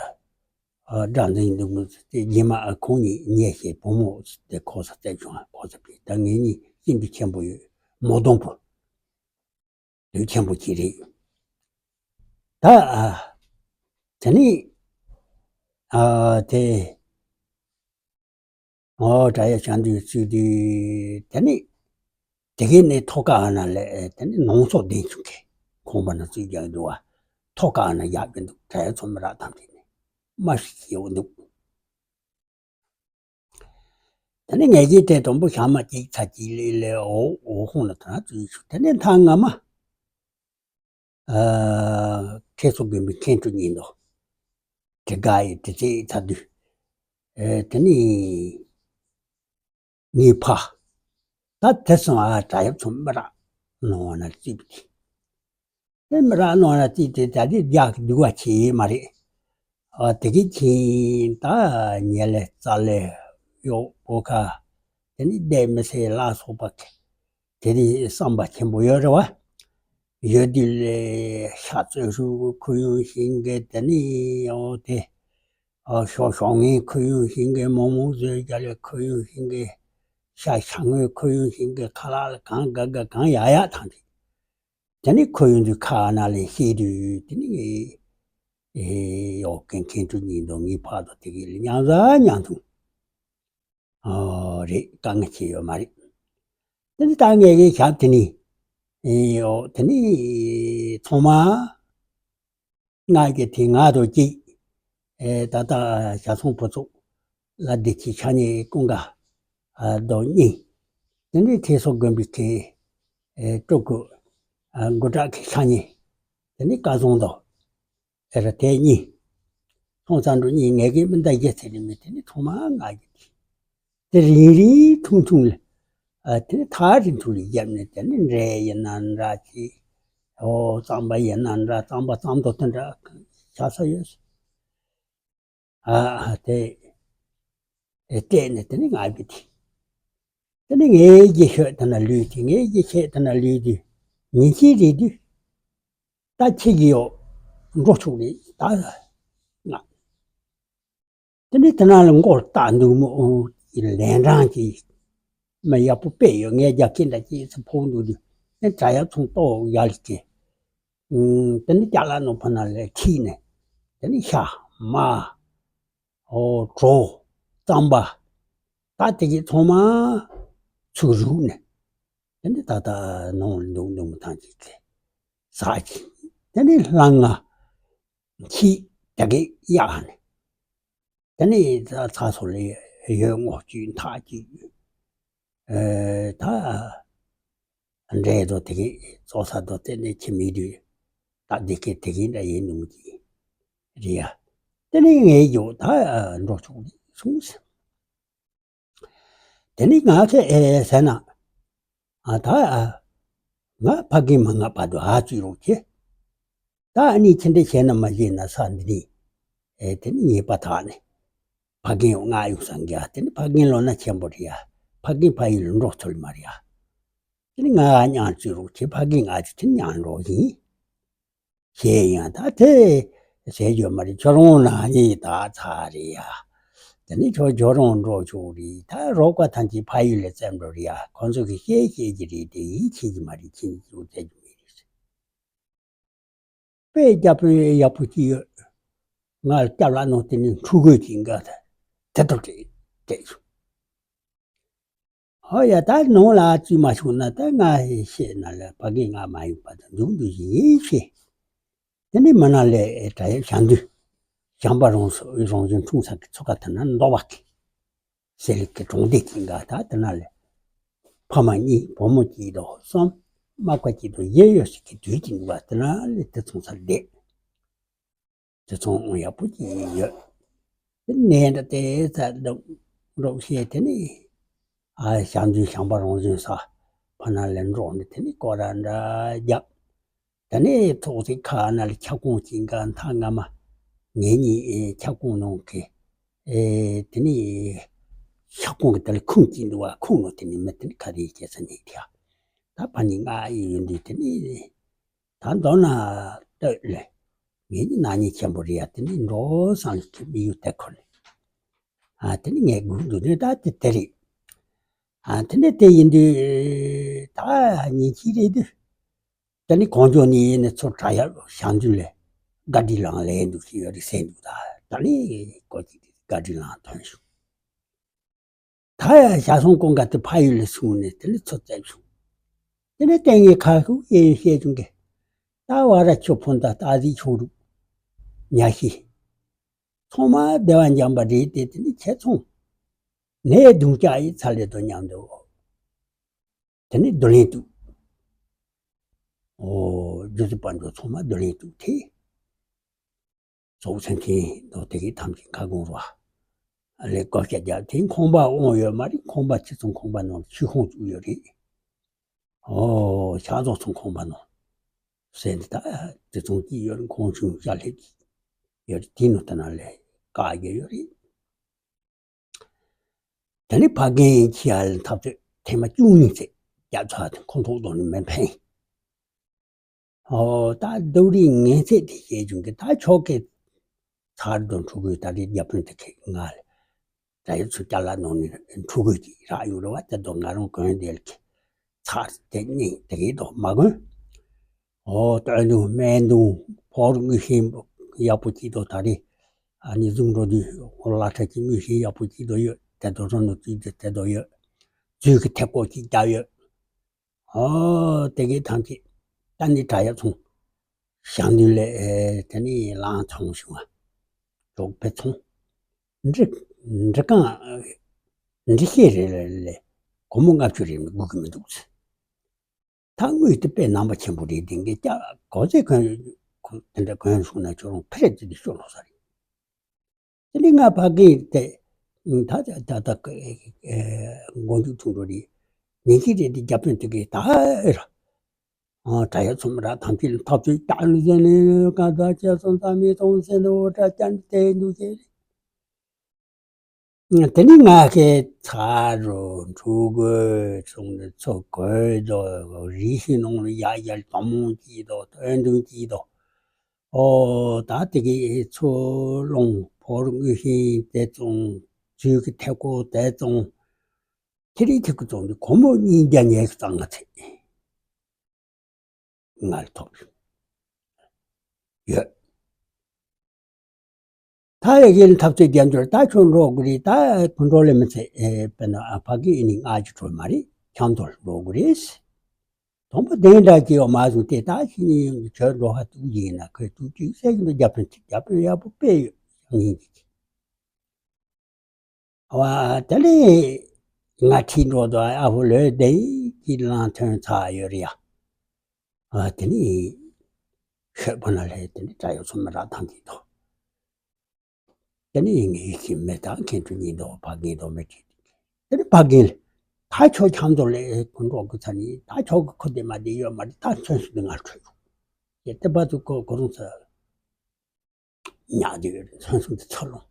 ཨ་སྒྲ་འཛིན་འདུག་མི་དེ་རྗེས་མ་ཨ་ཁོང་གཉིས་ཉེ་ཞེས་བུ་མོ་དེ་ཁོ་ས་བཙལ་བྱུང་། ཁོ་ས་པའི་ད་ངེད་གཉིས་སྲིན་པོ་ཆེན་པོ་ཡོད་མོ་སྡོང་པོ་དུས་ཆེན་པོ་གཅིག་རེད། ད་ཨ་དེ་ནས་ཨ་དེ། ཨོ་བྲག་གཡབ་ཞལ་འདོན་བཙུགས་དུས་དེ་ནས་དེ་གའི་ནས་ཐོག་ཁ་ཨ་ན་ལས་དེ་ནས་ནང་སོག་བདེན་ཆུང་གི་ཁོང་པ་ན་བཙུགས་རྒྱག་འདུག་བ། ཐོག་ཁ་ཨ་ན་རྒྱག་གི་འདུག་བྲག་གཡབ་ཚོ་མི་རབས་ཐམས་ཅད་ནས་མ་ཤི་ཡོང་འདུག་དེ་ནས་ངེད་ཀྱིས་དེ་དང་པོ་ཞག་མ་གཅིག་ཚ་གཅིག་ལས་ལས་འོ་འོ་ཧོང་ལ་ཐོན་བཙུགས་ཞུ། དེ་ནས་མཐའ་སྔ་མ་ཨ་ཁྲེ་སོ་དགོན་པའི་མཁན་སྤྲུལ་ཉིན་དོ་དེ་དགའ་ཡི་དེ་ཚེ་ཚ་དུས་ཨེ་དེ་ནས་ངའི་ཕ། ད་དེ་སོང་ཨ་བྲག་གཡབ་ཚོ་མི་རབས་ནང་ན་བརྩིས་པ་དེ། དེ་མི་རབས་ནང་ན་བརྩིས་ཏེ་ད་དེ་རྒྱག་གི་འདུག་བ་བྱེད་མ་རེད། ཨ་དེ་གི་ཁྱིམ་ད་ཉེ་ལེ་རྩ་ལེ་གཡོག་པོ་ཁ་དེ་ནི་བསྡད་མི་སའི་ལ་སོགས་པ་དེ་དེ་བསམ་པ་ཆེན་པོ་ཡོད་རེད་བ། ཡོད་དུས་ལས་ཤ་བཙོས་ཧྲུལ་ཁུ་ཡུང་ཤིང་གི་དེ་ནི་ཨོ་དེ། ཨ་ཤོག་ཤོག་ངའི་ཁུ་ཡུང་ཤིང་གི་མོག་མོག་བཟོས་རྒྱ་ལས་ཁུ་ཡུང་ཤིང་གི་ཤ་ཤ་ངོས་ཁུ་ཡུང་ཤིང་གི་ཁ་ལག་ལ་གང་དགའ་དགའ་གང་ཡག་ཡག་ཐང་དེ། དེ་ནི་ཁོ་ཡོང་དུས་ཁ་ཨ་ན་ལས་ཤེས་དུས་དེ་ནི་ངས་ཨེ་ཡོག་གན་མཁན་སྤྲུལ་ཉིན་དང་ངའི་ཕ་དང་དེ་གའི་ལ་མཉམ་ཟ་མཉམ་འཐུང་། ཨོ་རེད། དཀའ་ངལ་ཆེ་ཡོད་མ་རེད། དེ་ནི་ད་ངས་ཀྱི་ཞབས་དེ་ནི་ཨེ་ཡོག་དེ་ནི་ཚང་མ་ང་གི་དེ་ང་དང་གཅིག་ཨེ་ད་ལྟ་ཞབས་ཚང་བུ་ཚོགས་ལ་བདེ་སྐྱིད་ཆགས་ཉེ་ཀུན་དགའ་ཨ་རྡོ་གཉིས། དེ་ནས་ཁྲེ་སོ་དགོན་པའི་ཁའི་ཨེ་སྤྲུལ་སྐུ་ཨ་མགོ་བྲག་གི་ཤ་ཉེ། དེ་ནས་སྐལ་བཟང་དང་ཨེ་ར་དེ་གཉིས། ཚོང་རྩ་འགྲོ་གཉིས་ངེད་ཀྱི་མི་འདའ་རྒྱལ་ཚེ་རིང་མི་དེ་ནི་ཚང་མ་ང་གི་དེ། དེ་རིང་རིང་ཐུང་ཐུང་ལ་ཨ་དེ་ནི་ཐག་རིང་ཐུང་ལ་བརྒྱབ་ནས་དེ་ནི་འབྲས་ཡིན་ན་འདྲ་ཅིག་ཨོ་རྩམ་པ་ཡིན་ན་འདྲ། རྩམ་པ་རྩམ་དོ་དེ་འདྲ་ཆགས་ས་ཡོད། ཨ་དེ་སྤྲད་ནས་དེ་ནི་ང་གི་དེ། དེ་ནི་ངའི་རྗེས་ཤོད་དེ་ན་ལུས་དེ་ངའི་རྗེས་ཤད་དེ་ན་ལུས་དེ་ཉིན་གཅིག་རེད་དུས་ད་ཁྱེད་ཀྱི་ཡོག་འགྲོ་ཆོག་རེད་ད་ང་། དེ་ནི་དེ་ན་ལ་མགོ་བཏགས་འདུག་མོ་ལན་གྲངས་ཀྱི་མི་ཡག་པོ་དཔེ་ཡོད། ངའི་རྒྱབ་ཁྱེད་འདྲ་ཅིག་ཚུར་ཕོག་འདུག་དུས་ཨེ་བྲག་གཡབ་ཚང་ཏོག་ཡར་ལ་ཁྱེད། དེ་ནི་ཅ་ལག་ནང་ཕ་ན་ལས་ཁྲིད་ནས་དེ་ནི་ཤ་མ་ཨོ་གྲོ་རྩམ་པ་ད་དེ་གི་ཚང་མ་ཚུར་རུག་ནས་དེ་ནི་ད་ལྟ་ནང་ལ་འདུག་འདུག་མི་ཐང་ཅིག་ཟ་ཅིག་དེ་ནི་ལྷ་ང་ཁྱི་དེ་གི་གཡག་ནས། དེ་ནས་ཚ་ཚ་སོ་ལས་ཡོད་ངོ་བཅུད་མཐའ་བཅུད་ཨེ་ད་འདྲེ་དོ་དེ་གི་ཙོ་ས་དོ་དེ་ནས་ཁྱི་མི་དུས་ད་དེ་གི་དེ་གི་འདྲ་ཡིན་ནུ་གི་རེད་ཡ། དེ་ནས་ངས་ཡོད་ད་འགྲོ་ཆོག་གི་གསུངས་ཟེར། དེ་ནས་ང་ཁེ་ཨེ་ཟེར་ན། ཨ་ད་ཨ་ང་ཕ་རྒན་མ་ང་བར་དུ་ཨ་བཙུད་རོགས་བྱེད། ད་ཨ་ནི་ཁྱེད་འདྲ་བྱས་ན་མ་བྱས་ན་ས་འདི་ནི་ཨེ་དེ་ནི་ཉེས་པ་དག་ནི་ཕ་རྒན་ཡོང་ང་ཡོང་སང་གི་ཨ་དེ་ནི་ཕ་རྒན་ལོ་ན་ཆེན་པོ་རེད་ཡ། ཕ་རྒན་ཕ་ཡུལ་ལ་འགྲོ་ཚུལ་མ་རེད་ཡ། དེ་ནི་ང་ཨ་མཉམ་བཙུད་རོགས་བྱེད། ཕ་རྒན་ང་ཚོ་དེ་མཉམ་འགྲོ་ཡིན། ཞེས་ཡང་ད་དེ་ཟེར་རྒྱུ་མ་རེད། ཁྱོད་རང་ན་ནི་ད་ཚར་རེད་ཡ། དེ་ནི་ཁྱོད་ཁྱོད་རང་འགྲོ་ཆོག་རེད། ད་རོགས་པ་ཐམས་ཅད་ཕ་ཡུལ་ལ་བཙན་འགྲོ་རེད་ཡ། ཁོང་ཚོ་གི་བཤད་བཤད་ཀྱི་རེད་དེ་ཡིད་ཆེས་ཀྱི་མ་རེད། ཁྱེད་ཀྱི་ཅུང་བཙན་གྱི་མི་རེད། དཔེ་རྒྱ་དཔེ་ཡག་པོ་ཅིག་ཡོད། ང་ལ་སྐྱབས་ལ་གནང་དེ་ནི་འཁྲུལ་རྒོད་ཀྱི་འགའ་དེ་དེ་ལྟར་སྤྲད་སྤྲད་བྱུང་། ཧོ་ཡ། ད་ནང་ལ་བཙུད་མ་བྱུང་ན་ད་ང་ཤེས་ན་ལ་ཕ་གི་ང་མ་ཡིན་པ་དང་འདུག་འདུག་ཡིན་ཤེས། དེ་ནི་མི་ན་ལས་གྲྭ་ཡབ་ཞང་འདུས་ཞང་པ་རང་སོ་རང་བཞིན་འཁྲུངས་ས་གི་ཚོ་ཁ་དེ་ན་མདོ་བ་གི་སེ་ལི་གི་གྲོང་སྡེ་གི་འགའ་ད་དེ་ན་ལས་ཕ་མ་གཉིས་བུ་མོ་གཅིག་དང་གསུམ་མ་ཀ་གཅིག་དང་བཞི་ཡོད་ཞིག་གི་དུས་ཀྱི་འདུག་བ། དེ་ན་ལས་དེ་ཚོང་ས་བསྡད། དེ་ཚོང་ཡག་པོ་ཅིག་ཡོད། དེ་ནས་འདྲ་དེ་ཚ་འདུག་འགྲོ་ཤེས་དེ་ནི་ཨ་ཞང་འདུས་ཞང་པ་རང་བཞིན་ས་ཕ་ན་ལས་འགྲོ་ནི་དེ་ནི་ཀོ་ར་འདྲ་རྒྱབ། དེ་ནས་ཐོག་སེ་ཁ་ན་ལ་ཁྱབ་ཁོངས་ཀྱི་འགའ་མཐའ་སྔ་མ་ངེད་གཉིས་ཁྱབ་ཁོངས་ནང་གི་ཨེ་དེ་ནི་ཁྱབ་ཁོངས་ཀྱི་དེ་ལ་ཁུངས་ཀྱི་འདུག་བ། ཁུངས་ནང་དེ་ནི་མི་དེ་ནི་ག་རེ་སྐྱེ་ས་ཉིད་དེ་ད་ཕ་ནི་ང་ཡི་ཡོད་འདུག་དེ་ནི། ད་མདོར་ན་ལྟོས་ལེ། ངེད་གཉིས་ནག་ཉེས་ཆེན་པོ་རེད་ཡ། དེ་ནི་འགྲོ་སང་ལ་ཁྱེད་མི་ཡུལ་དེ་ཁོ་ནི། ཨ་དེ་ནི་ངས་སྒུག་འདུག་ནི་ད་དེ་དེ་རེད། ཨ་དེ་ནི་དེ་ཡིན་དུས་ད་ཉིན་གཅིག་རེད་དུས། དེ་ནི་གང་ལྗོངས་ནས་ཡིན་ནི་ཚུར་གྲྭ་ཡབ་ཞང་འདུས་ལས་བཀའ་དྲིན་ལང་ལས་འདུག་ཞིག་ཡོད་རེད་ཟེར་འདུག་ད་ད་ནི་ཀོ་ཅིག་བཀའ་དྲིན་ལང་ཐོན་བྱུང་། ད་ཡང་ཞག་སོང་ཀོང་ཀ་དེ་ཕ་ཡུལ་ལ་སོང་ནས་དེ་ནས་ཚུར་བཙལ་བྱུང་། དེ་ནས་ལྟས་ངན་ཁ་ཤུགས་གཡས་གཡོན་བཤད་བྱུང་གི། ད་བ་ར་ཆུ་ཕུང་དང་སྟག་གཟིག་ཆུ་རུ་ཉ་ཤི། ཚང་མ་བདེ་བ་འཇམ་པ་རེད་དེ། དེ་ནས་ཁྱེད་ཚང་ནས་གདུང་ཀྱག་ཡི་ཚ་ལེ་དང་མཉམ་དུ་དེ་ནས་རྡུང་ལེན་བཏུག་ཨོ་རྒྱུ་ཚོ་དཔལ་འབྱོར་ཚང་མ་རྡུང་ལེན་བཏུག་དེ། ཚོགས་ཆེན་གྱི་མདོ་དེ་གའི་ཐམས་ཅད་ཁ་སྐོང་རོགས། ལས་བཀོད་སྐྱ་རྒྱབ་དེ་ཁང་པ་དབང་ཡོད་མ་རེད། ཁང་པ་ཆེ་ཚང་ཁང་པ་ནང་ཆུ་ཁང་བཙུགས་ཡོད་རེད། ཨོ་ཤ་ཚོགས་ཚང་ཁང་པ་ནང་ཟེར་འདི་ད་དེ་ཚང་གི་ཡོད་རེད། ཁང་ཆུང་ཤ་ལྷེབ་ཀྱི་ཡོད་རེད། དེ་ནང་ད་ན་ལས་བཀག་རྒྱུ་ཡོད་རེད། དེ་ནས་ཕ་རྒན་ཁྱི་ཡ་ལ་འཐབ་རྩོད་ཐེངས་མ་བཅུ་གཉིས་ཚེ་རྒྱབ་ཚར་དེ་ཁོང་ཐོག་དང་ནི་མི་ཕན། ཨོ་ད་སྡུག་རིགས་ངན་ཚད་དེ་བཤད་བྱུང་གི། ད་ཆོག་གི་ཚར་དང་འཁྲུག་གི་ད་རེས་རྒྱ་དཔོན་དེ་ཁེ་ང་ལ་ད་ཡོད་ཚུལ་ཅ་ལག་ནང་ནས་འཁྲུག་གི་ཅིག་རག་ཡོང་རེད་བ། དེ་དང་ང་རང་གོན་དེ་ལ་ཁེ་ཚར་དེ་གཉིས་དེ་གི་དོ་མ་གོན། ཨོ་སྟོད་འདུག་སྨད་འདུག་ཕོར་དངོས་ཤིང་ཡག་པོ་ཅིག་དང་ད་རེས་ཨ་ནི་བཟུང་འགྲོ་དུས་ཨོ་ལ་ཁྲ་ཅིག་དངོས་ཤིང་ཡག་པོ་ཅིག་དང་ཡོད། དེ་དང་རང་ནང་བཙུགས་དེ་དེ་དང་ཡོད། ཚུལ་གི་ཐེབས་ཀོ་ཅིག་བརྒྱབ་ཡོད། ཨོ་དེ་གའི་ཐང་ཅིག་ད་ནི་གྲྭ་ཡབ་ཚང་ཞང་འདུས་ལས་དེ་ནི་ལང་ཚང་བྱུང་བ། གྲོགས་པོ་ཚང་འབྲི་འབྲི་གང་འབྲི་ཤེས་རེད་ལས་ལས་སྒོར་མོ་ལྔ་བཅུ་རེ་མི་དགོས་ཀྱི་མི་འདུག་ཟེར། ད་དངུལ་དེ་དཔེ་ནང་པ་ཆེན་པོ་རེད། དེ་འགའི་ཀྱ་གོ་ཚད་གོན་དེ་འདྲ་གོན་བྱུང་ན་ཁྱོད་རང་ཕེ་རེ་ཅི་དེ་ཤོར་ལོག་ས་རེད། དེ་ནི་ང་ཕ་གི་དེ་ད་ད་ད་ད་མགོ་མཇུག་ཐུང་འགྲོ་རེད། ཉིན་གཅིག་རེད་དེ་རྒྱ་དཔོན་དེ་གིས་ད་ཨེ་ར། ཨ་གྲྭ་ཡག་ཚོ་མི་ར་ཐམས་ཅད་ལ་འཐབ་རྩོད་རྒྱག་ནི་ཟེར་ནས་ག་ད་ཅེ་སོང་ཙང་མི་ཐོང་ཟེར་ནས་འོ་དྲ་ཅན་དེ་འདུག་ཟེར། དེ་ནི་ང་གི་ཚ་རུ་འཁྲུག་དགོས་སོང་ནས་ཚོ་གོས་དོ་རི་ཤི་ནང་ལ་ཡ་ཡ་དོ་མོ་གྱིས་དོ་དོན་དུ་གྱིས་དོ། ཨོ་ད་དེ་གི་ཚོ་ལོང་ཕོར་དངོས་ཤིང་དེ་བཙོང་ཚུལ་གི་ཐེ་ཀོ་དེ་བཙོང་ཁྱེད་རིག་ཐེ་ཀོ་བཙོང་དུས་གོ་མོ་གཉིས་བརྒྱ་ཉེར་གཙང་ང་ཚེ། ང་ལ་ཐོབ་ཡོད། ད་ཡ་གི་འཐབ་རྩོད་རྒྱབ་འཇོར་ད་ཁྱོད་འགྲོ་དགོས་རེད། ད་ཁོ་འགྲོ་ལེ་མི་ཚེ་ཨེ་དཔེར་ན་ཨ་ཕ་གི་ཨེ་ནི་ང་ཅི་འགྲོ་མ་རེད། ཁྱམས་ཐོར་འགྲོ་དགོས་རེད། དང་པོ་དེ་འདྲ་ཅིག་ཡོད་མ་བཟུང་སྟེ་ད་ཕྱི་ཉིན་ཁྱོད་འགྲོ་ཧ་ཐུག་ཡིན་ན་ཁོས་ཐུག་ཅིག་ཟེར་གྱི་འདུག་རྒྱ་དཔོན་ཅིག་རྒྱ་དཔོན་ཡག་པོ་དཔེ་ཡོད་ཡང་ཡིན་གྱི། བ་དེ་ལས་ང་ཁྲིད་འགྲོ་དོ་ཨ་ཕོ་ལོས་བདེ་གི་ལང་ཐོན་ཚར་ཡོད་རེད་ཡ། བ་དེ་ནི་ཤོད་པ་ན་ལས་དེ་ནི་གྲྭ་ཡོད་ཚོ་མི་རག་ཐང་གི་དོ། དེ་ནི་ངའི་ཁྱིམ་མེ་དང་ཁྱེད་ཚོ་གཉིས་དོ་ཕ་རྒན་དོ་མེ་ཁྲིད་དེ་ནི་ཕ་རྒན་ལས་ད་ཁྱོད་ཁྱམས་དོ་ལས་ཁོ་འགྲོ་དགོས་ཚ་ནི་ད་ཁྱོད་ཀྱི་ཁོ་བདེ་མ་བདེ་ཡོད་མ་རེད། ད་ཚོན་སུ་དེ་ང་ཁྲོད་ཡོད་ཡེ་དེ་བ་ཚོ་ཁོ་ཁོ་རང་ཚོ། ཉག་དེ་ཡོད་རེད། ཚོན་སུ་དེ་ཚོ་ལོང་།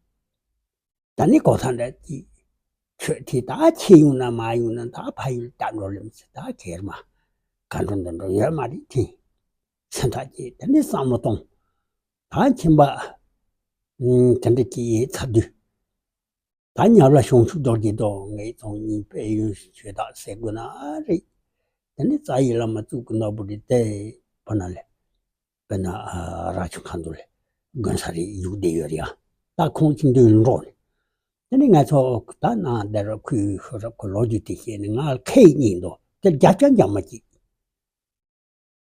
ད་ནི་གོ་ཐང་འདྲ་ཅིག་ཁྱོད་དེ་ད་ཁྱེད་ཡོང་ན་མ་ཡོང་ན་ད་ཕ་ཡུལ་ལྟ་འགྲོ་ལེམ་ཟེར། ད་ཁེར་མ་ག་འགྲོ་འདི་འགྲོ་ཡོད་མ་རེད་དེ། སེམས་ཐག་བཅད་དེ་ནི་བསམ་བློ་གཏོང་། ད་ཁྱིམ་པ་དེ་འདྲ་ཅིག་ཡིན་ཚར་དུས། ད་ཉབ་ལ་ཤོང་ཆུ་རྡོ་རྗེ་རྡོ་ངའི་ཚོང་གཉིས་དཔལ་ཡོན་ཞུ་དག་ཟེར་དགོས་ན་རེད། དེ་ནི་རྩ་ཡི་བླ་མ་གཙུག་གི་ནོར་བུ་རེད་དེ། བ་ན་ལས། དཔེར་ན་ར་ཆུ་ཁ་འདུལ་ལས། དགོན་ས་རེད་བཞུགས་བསྡད་ཡོད་རེད་ཡ། ད་ཁོང་གཅིག་མདུན་འགྲོ་ནས། དེ་ནས་ང་ཚོ་ད་ནང་བསྡད་རོགས། ཁོས་ཤོ་རབ་ཁོ་ལོ་རྒྱུས་དེ་བཤད་ནས་ང་ལ་ཁ་ཡིག་གཉིས་འདུག་དེ་བརྒྱ་ཆ་འཇགས་མ་གཅིག་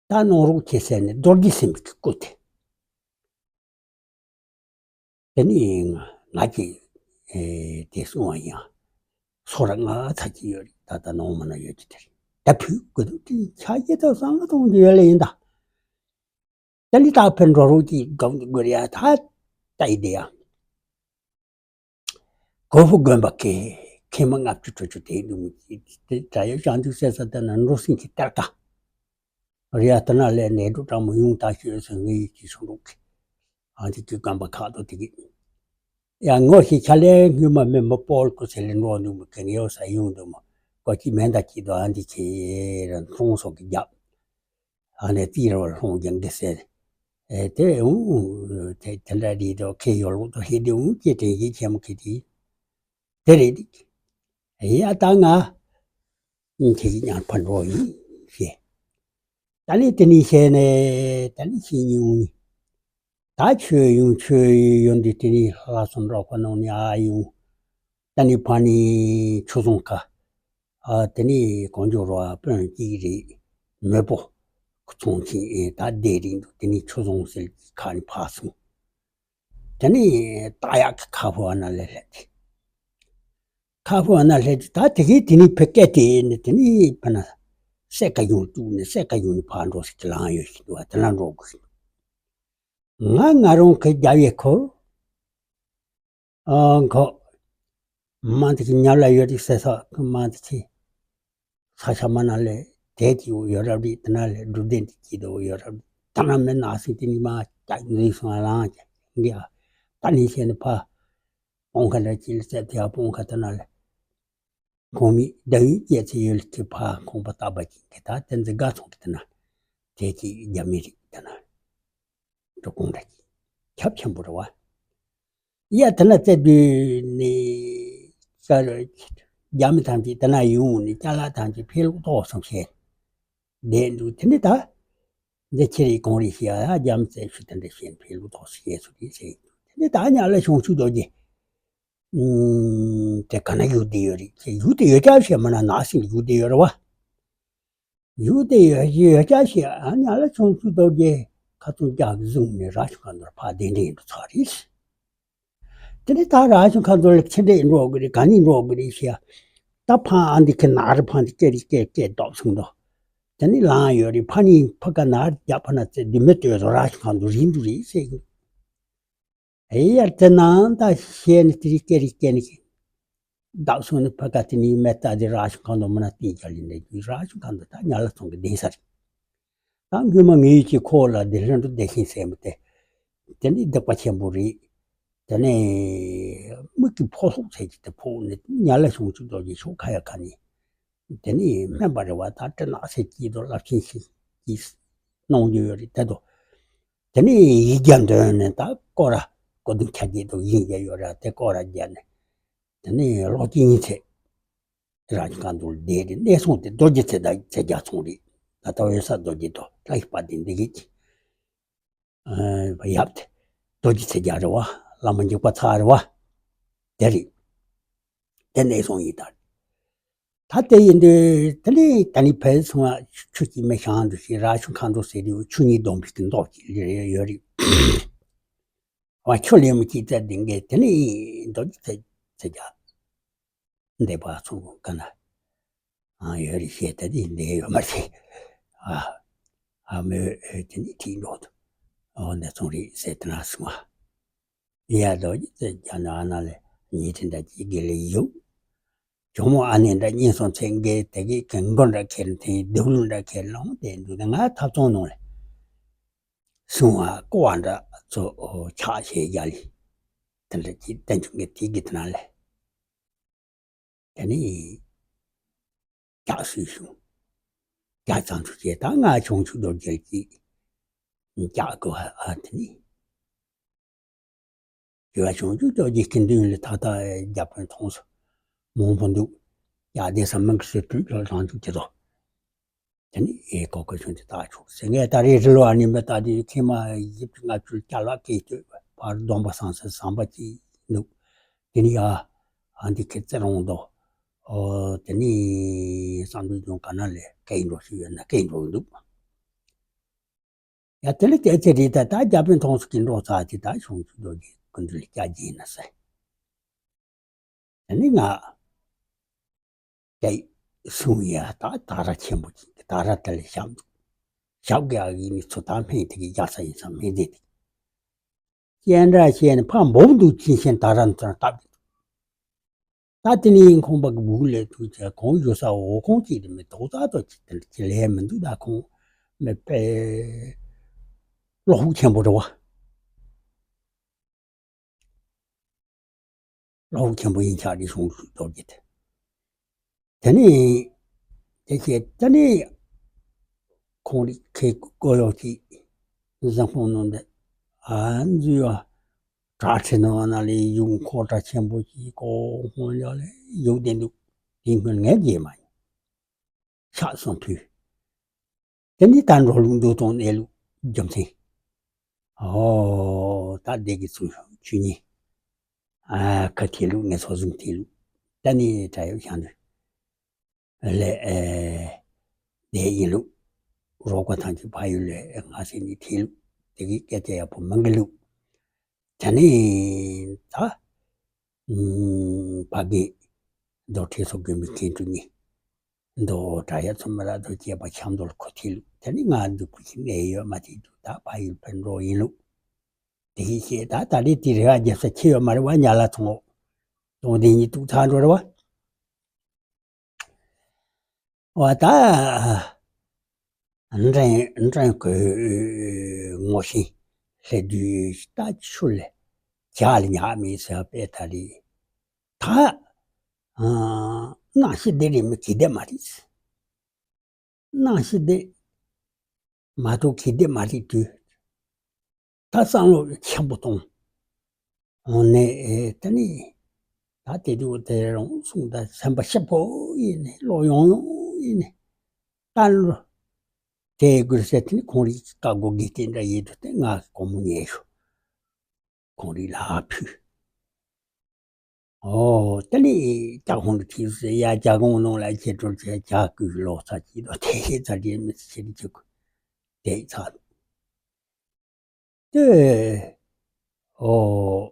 ད་གནང་རོགས་བྱེད་ཟེར་ནས་རྡོ་རྗེ་སེམས་ཀྱི་སྐུ་དེ། དེ་ནས་ང་གིས་ཨེ་དེ་གསུང་བ་ཡིན། ཡང་སོ་ར་ང་ཚ་གྱི་ཡོད་རེད། ད་ལྟ་ནང་མ་ན་ཡོད་ཀྱི་དེ་རེད། ད་ཕུལ་དགོས་འདུག་དེ་ཆ་ཡེ་ད་བསམ་བློ་གཏོང་གི་ཡོད་ལེ་ཡིན་ད། དེ་ནས་ད་ཕར་འགྲོ་རོགས་ཀྱིས་སྒོམ་དགོས་རེད་ཡ། ད་ལྟ་ཡི་དེ་ཡ། གོ་ཧྥུ་དགོན་པ་གི་མཁན་མ་ལྔ་བཅུ་དྲུག་ཅུ་དེ་འདུག་དེ་ད་ཡོད་ཤང་དུ་སེ་ས་དེ་ན་འགྲོ་སེང་གི་གཏེར་ཁ་རེད་ཡ། དེ་ན་ལས་ནས་འགྲོ་གྲང་མོ་ཡོང་ད་ཤོད་ཟེར་ངའི་ཀྱི་སོང་འགྲོ་གི། ཨ་འདི་ཀྱི་རྐང་པ་ཁག་ཏུ་དེ་གི་ཡ་ངོ་ཤེས་ཆ་ལས་སྔོན་མ་མེད་མ་པོལ་ཀུ་སེ་ལེ་འགྲོ་འདུག་མོ་གི་ངའི་ཡོད་ས་ཡོང་འདུག་མོ་ཀོ་ཅི་མེ་མདའ་གྱིས་དོ་ཨ་འདི་ཁྱེད་རང་མཐོང་སོགས་ཀྱི་རྒྱབ། ཨ་ནེ་ཏི་ར་བ་ལྷོང་རྒྱང་གི་ཟེར། ཨེ་དེ་འུ་དེ་དེ་འདྲ་རེད་དོ། ཁེ་ཡོ་ལོག་ཏུ་ཧེ་དེ་འུ་ཀྱེ་དྲན་ཡིད་ཆེན་མོ་ཁེ་དེ་དེ་རེད། ཡ་ད་ང་ཁེ་ཡིད་ཉར་ཕ་འགྲོ་ཡིན་ཞེས། ད་ནི་དེ་ནི་བཤད་ནས་ད་ནི་ཤེས་མྱོང་ནི། ད་ཆོས་ཡོང་ཆོས་ཡོང་དུས་དེ་ནི་ལྷ་སོ་འགྲོ་ཁོ་ནང་ནི་ཨ་ཡོང་། ད་ནི་ཕ་ནི་ཆུ་བཟང་ཁ། ཨ་དེ་ནི་གང་ཅོག་རོ་ཨ་དཔོན་གཅིག་རེད། མེས་པོ་ཚོང་ཆེན་ཨེ་ད་བསྡད་རིང་དུ་དེ་ནི་ཆུ་བཟང་ཟེར་གྱི་ཁ་ནི་ཕར་སོང་། དེ་ནི་ཏག་ཡག་གི་ཁ་ཕོ་ཨ་ན་ལས་སླེབས་ཏེ། ཁ་ཕོ་ཨ་ན་སླེབས་ཏེ་ད་དེ་གའི་དེ་ནི་ཕེ་སྐད་དེ་ནི་དེ་ནི་ཕ་ན་སད་ཀ་ཡོང་བཅུག་ནི་སད་ཀ་ཡོང་ནི་ཕར་འགྲོ་ཟེར་གྱི་ལངས་ཡོད་ཞིག་འདུག་བ། དེ་ན་འགྲོ་དགོས་ཤིག་ང་ང་རང་གི་རྒྱབ་ཡེ་ཁོ། ཨ་ཁོ། མ་འདི་ཁྱི་ཉབ་ལ་ཡོད་རིགས་ཟེར་ས་མ་འདི་ཁྱི། ས་ཆ་མ་ན་ལས་དེ་གི་ཡོད་རབས་རིགས་དེ་ན་ལས་འབྲུ་ལྡན་འདི་སྐྱིད་དོ་ཡོད་རབས་རིགས་ད་ན་མེད་ན་སྲིད་དེ་ནི་མ་ཀྱག་འཛིན་སོང་ལ་ལངས་ཀྱི་ཨ། ད་ནི་བཤད་ནི་ཕ། སྤོང་ཁ་འདྲ་སྐྱིད་ལ་བཙལ་དེ་ཨ་སྤོང་ཁ་དེ་ན་ལས། ཁོང་མི་ཟླ་ཡུལ་སྐྱེས་ཚེ་ཡུལ་གྱི་ཕ་ཁོང་པ་བཏགས་པ་ཅིག་གི་ད་དེ་འཛི་དགའ་སོང་གི་དེ་ན། དེ་གི་རྒྱ་མི་རིགས་དེ་ན། འགྲོ་ཁོང་འདྲ་གི་ཁྱབ་ཆེན་པོ་རེད་བ། ཡ་དེ་ན་བཙལ་དུས་ནི་ས་རྒྱ་མི་ཐམས་ཅད་དེ་ན་ཡོང་ནི་ཅ་ལག་ཐམས་ཅད་ཕེ་ལུག་ཏོག་སོང་བཤད། བསྡད་འདུག་དེ་ནི་ད་འདི་ཁྱེད་རིགས་གང་རེད་ཤི་ཡ་རྒྱ་མི་བཙལ་ཤུ་དེ་འདྲ་བཤད་ཕེ་ལུག་ཏོག་སོང་བཤད་སུ་རེད་ཟེར་འདུག་དེ་ནི་ད་ཉག་ལ་ཞང་ཆུ་རྡོ་རྗེ། ཨུམ། དེ་ག་ན་བཞུགས་བསྡད་ཡོད་རེད། ཁྱེད་བཞུགས་བསྡད་ཡོད་ཀྱང་བཤད་མ་ན་ནག་སིང་བཞུགས་བསྡད་ཡོད་རེད་བ། བཞུགས་བསྡད་ཡོད་ཀྱང་བཤད་ཨ་ཉག་ལ་ཆུང་ཆུང་རྡོ་རྗེ་ཁ་ཚོན་རྒྱག་བཟུང་ནས་ར་ཆུ་ཁ་འདོར་ཕ་གདན་འདྲེན་འགྲོ་ཚར་རེད། དེ་ནས་ད་ར་ཆུ་ཁ་འདོར་ལ་ཕྱི་འདྲེན་འགྲོ་དགོས་རེད། ག་ནས་འགྲོ་དགོས་རེད་ཤི་ཡ། ད་ཕ་ཨ་འདི་ཁྱེད་ནག་རེད་ཕ་འདི་སྐད་རེད་སྐད་སྐད་ལྡོག་སོང་དོ། དེ་ནས་ལངས་ཡོད་རེད། ཕ་ནི་ཕ་ག་ནག་རྒྱག་ཕ་ན་ཚེ་འདི་མི་ལྟོས་རོ་ར་ཆུ་ཁ་འདོར་རིང་དུ་རེད་ཟེར་གི། ཨེ་ཡར་དེ་ནང་ད་བཤད་ནི་དེ་རིགས་སྐད་རིགས་སྐད་ནི་ཞིག་བདག་སོང་ནི་ཕ་ག་དེ་ནི་མེ་ཏཱ་དེ་ར་ཤུ་ཁང་དུ་མ་ན་བསྟན་རྒྱ་ལི་འདྲ་རྒྱུ་ར་ཤུ་ཁང་དུ་ད་ཉ་ལ་ཚང་གི་གདན་ས་རེད། ད་མགོན་མ་ངེད་ཀྱི་ཁོ་ལ་དེ་ལྷུན་གྲུབ་བདེ་ཆེན་ཟེར་མི་དེ་དེ་ནི་སྡིག་པ་ཆེན་པོ་རེད། དེ་ནས་མིག་གི་ཕོ་སོག་ཚད་ཀྱི་དེ་ཕོག་ནི་ཉ་ལ་ཤོང་ཆུ་རྡོ་རྗེ་ཤོག་ཁ་ཡ་ཁ་ནི་དེ་ནི་སྨན་པ་རེད་བ། ད་སྤྲེ་ནག་ཟེར་གྱི་དོ་རླབས་ཆེན་ཞིག་གིས་གནང་རྒྱུ་ཡོད་རེད་དེ་དོ། དེ་ནས་ཡིག་བརྒྱ་འདོན་ནས་ད་སྐོར་ར་སྐོར་གདུང་ཆ་བརྒྱད་དུ་ཡིན་བརྒྱ་ཡོད་ར་དེ་སྐོར་ར་བརྒྱབ་ནས་དེ་ནས་ལོག་ཅི་ཡིན་ཚེ་རང་གི་གང་དུ་བསྡད་རེད། གནས་སོང་དེ་རྡོ་རྗེ་ཚེ་ད་ཚེ་རྒྱ་ཚོང་རེད། ད་ལྟ་འོད་གསལ་རྡོ་རྗེ་དོ་ལྷ་ཡི་པ་དེ་འདི་གིས་ཡབ་དེ་རྡོ་རྗེ་ཚེ་རྒྱ་རེད་བ། བླ་མ་འཇིགས་པ་ཚ་རེད་བ། དེ་རེད། དེ་གནས་སོང་ཡིན་ད། ད་དེ་ཡིན་དུས་དེ་ནས་ད་ནི་ཕེབས་སོང་བ་ཆུ་གཅིག་མེ་ཤང་དུ་ཞིག་ར་ཆུ་ཁང་དུ་ཟེར་དུས་ཆུ་གཉིས་སྡོམ་པའི་གི་མདོག་ཅིག་ལ་ཡོད་རེད། བ་ཆུ་ལེན་མི་གཅིག་བཙལ་དེ་འགས་དེ་ནས་རྡོ་རྗེ་ཚེ་ཚེ་རྒྱ་འདས་པ་སོང་ག་ན་ཡོད་རེད་ཞེས་ད་དེ་འདས་ཡོད་མ་རེད། ཨ་ཨ་མོས་དེ་ནས་ཐིག་འགྲོ་དུ་འོ་འདི་ཚོང་རེད་ཟེར་དེ་ན་སོང་བ། ཡ་རྡོ་རྗེ་ཚེ་རྒྱ་ནི་ཨ་ན་ལས་ཉེ་དྲིན་འདྲ་གྱི་དགེ་ལས་ཡོད། ཇོ་མོ་ཨ་ནེ་འདྲ་གཉེན་སོང་ཚེ་འགས་དེ་གའི་གན་མགོ་འདྲ་ཁྱེར་འཐེན་སྡེབ་ལུག་འདྲ་ཁྱེར་ལོང་དེ་འདུག་ནས་ང་ཐབ་ཚང་ནང་ལ་སོང་བ་ཀོ་བ་འདྲ་ཚོ་ཆགས་ཤེས་རྒྱ་ལི་དེ་འདྲ་གྱི་བསྟན་ཆུང་གི་དེ་གི་དེ་ན་ལས་དེ་ནི་རྒྱག་སུས་བྱུང་། རྒྱག་ཙང་ཚུ་བྱས་ད་ང་ཆུང་ཆུང་རྡོ་རྗེ་གི་རྒྱག་གོ་ཨ་དེ་ནི། རྒྱུ་བ་ཆུང་ཆུང་རྡོ་རྗེ་ཁྱི་འདུན་ལ་ད་ལྟ་རྒྱ་དཔོན་མཐོང་སོ། མང་པོ་འདུག་ཡ་དེ་ས་མིང་གི་སུ་དུས་ལ་རང་ཚུགས་ཀྱི་དོ། དེ་ནི་ཨེ་གོ་གོ་ཆུང་དེ་ད་ཆོག་ཟེར། ངས་ད་རེས་རི་ལོ་ཨ་ནི་མི་ད་དེ་ཁྱེད་མ་ཡིབ་ང་ཚོའི་སྐྱ་ལ་སྐད་སྟོད་པར་སྡོམ་པ་སང་སེ་ཟམ་པ་ཅིག་འདུག་དེ་ནི་ཡ་ཨ་འདི་ཁྱེད་རྩེ་རོང་དོ། ཨོ་དེ་ནི་བསམ་འདུག་ཀྱང་ག་ན་ལས་སྐད་འགྲོ་ཞིག་ཡོད་ན་སྐད་འགྲོ་འདུག་ཡ་དེ་ལས་དེ་ཚེ་རེད། ད་ད་རྒྱ་དཔོན་མཐོང་སུ་གི་འགྲོ་ཚར་དེ་ད་གཞུང་ཆུ་རྡོ་རྗེ་སྐུ་མདུན་ལ་སྐྱ་རྗེས་ན་ཟེར། དེ་ནི་ང་སྐྱ་ཡི་སུང་ཡ་ད་ད་ར་ཆེན་པོ་ཅིག་ད་ར་དེ་ལས་ཞབས་འདུག་ཞབས་གི་ཨ་གི་ནི་ཚུ་ད་སྨན་དེ་གི་རྒྱ་ས་ཡིན་ས་མི་བདེ་དེ་སྐྱེ་འདྲ་བྱས་ནས་ཕ་འབོབ་འདུག་ཅིན་ཤན་ད་ར་ནི་ཚུ་ན་སྟབས་བདེ་འདུག་ད་དེ་ནས་ཁོང་པ་གི་སྦུག་ལས་ཐུག་ཅེས་ཁོང་ཡོད་ས་འོ་ཁོང་གཅིག་དེ་མི་ཐོག་ཙག་ཏོ་གཅིག་དེ་འདྲ་ཅི་ལས་མི་འདུག་ད་ཁོང་མི་དཔེ་བློ་ཁོག་ཆེན་པོ་རེད་བ། བློ་ཁོག་ཆེན་པོ་ཡིན་ཆགས་རེད་གསུངས་ཞུ་རྡོ་རྗེ་དེ། དེ་ནས་དེ་བྱས་དེ་ནས་ཁོང་རིག་ཁའི་ཀོ་ཡོག་གཅིག་བཟང་ཕུང་ནང་དེ་ཨ་འཛུལ་བ། བྲག་ཁྲི་ནང་ན་ལས་ཡུལ་འཁོར་གྲྭ་ཆེན་པོ་ཞིག་གོ་ཧོན་ཡ་ལས་ཡུལ་བསྟན་འདུག་དེ་སྔོན་ངས་རྗེས་མ་ཡིན་ཕྱག་སོང་དུས། དེ་ནི་ད་འགྲོ་ལུགས་འདུག་དང་གནས་ལུགས་རྒྱུ་མཚན། ཨོ་ད་བདེ་གི་ཚུལ་ཆུ་ཉིན་ཨ་ཁ་ཐེ་ལུགས་ངས་ཚོ་ཟུང་ཐེ་ལུགས་ད་ནི་གྲྭ་ཡོད་ཤང་དུ་ལས་ཨེ་བདེ་ཡིན་ལུགས་རོགས་པ་ཐང་གི་ཕ་ཡུལ་ལས་ང་སེ་ནི་ཐེ་ལུགས་དེ་གི་སྐད་ཆ་ཡག་པོ་མང་གི་ལུགས། ད་ནི་ད་ཕ་གི་རྡོ་ཁྲི་སོགས་དགོན་པའི་མཁན་སྤྲུལ་ནི་མདོ་གྲྭ་ཡ་ཚོ་མི་ལ་རྡོ་བཅས་པ་ཆབ་མདོ་ལ་ཁོ་ཐིག་ལུགས་དེ་ནི་ང་འདུག་པོ་ཞིག་གནས་ཡོད་མ་ཐིག་འདུག་ད་ཕ་ཡུལ་ཕན་འགྲོ་ཡིན་ལུགས། དེ་ཡིན་ཞེས་ད་ད་རེས་དེ་རེ་བ་རྒྱབ་ས་ཁྱེད་ཡོད་མ་རེད་བ། ཉ་ལ་ཚོང་འོག་དོང་དེ་ཉིད་དུག་ཚང་འགྲོ་རེད་བ། འོ་ད་འདྲེན་འདྲེན་གོས་ངོ་ཤེས་ལྷེ་དུས་ད་ཆུ་ལས་བྱ་ལ་ཉག་མེད་ཟེར་བ་དཔེ་ད་རེད། ད་ཨ་སྣང་ཤེས་བདེ་རེད་མི་གི་བདེ་མ་རེད། སྣང་ཤེས་བདེ་མ་གཏོགས་གི་བདེ་མ་རེད་དུས། ད་བསམ་བློ་ཆེན་པོ་གཏོང་འོང་ནས་ཨེ་ད་ནི་ད་དེ་དུས་དེ་རང་གསུང་ད་སེམས་པ་སྐྱིད་པོ་ཡིན་ནས་བློ་ཡོང་ཡོང་ཡིན་ནས་ད་ལོ་དེ་དགོས་ཟེར་དེ་ནི་ཁོང་རིགས་བཀའ་བསྒོ་དགེ་བསྟན་འདྲ་ཡིན་དུས་དེ་ང་སྒོར་མོ་ཉེས་ཤོག་ཁོང་རིགས་ལ་ཕུལ། ཨོ་དེ་ནི་ཇ་ཁོང་དུ་ཁྲིད་ཟེར་ཡ་ཇ་ཁོང་ནང་ལ་ཁྱེད་ཚོར་བྱས་ཇ་སྐུལ་ལོག་ཚ་གྱིས་དོ་དེ་ཤེས་ཚ་དེ་མི་ཚེ་ཆེ་རི་ཆེ་གུ་དེ་ཚ་དེ་ཨོ་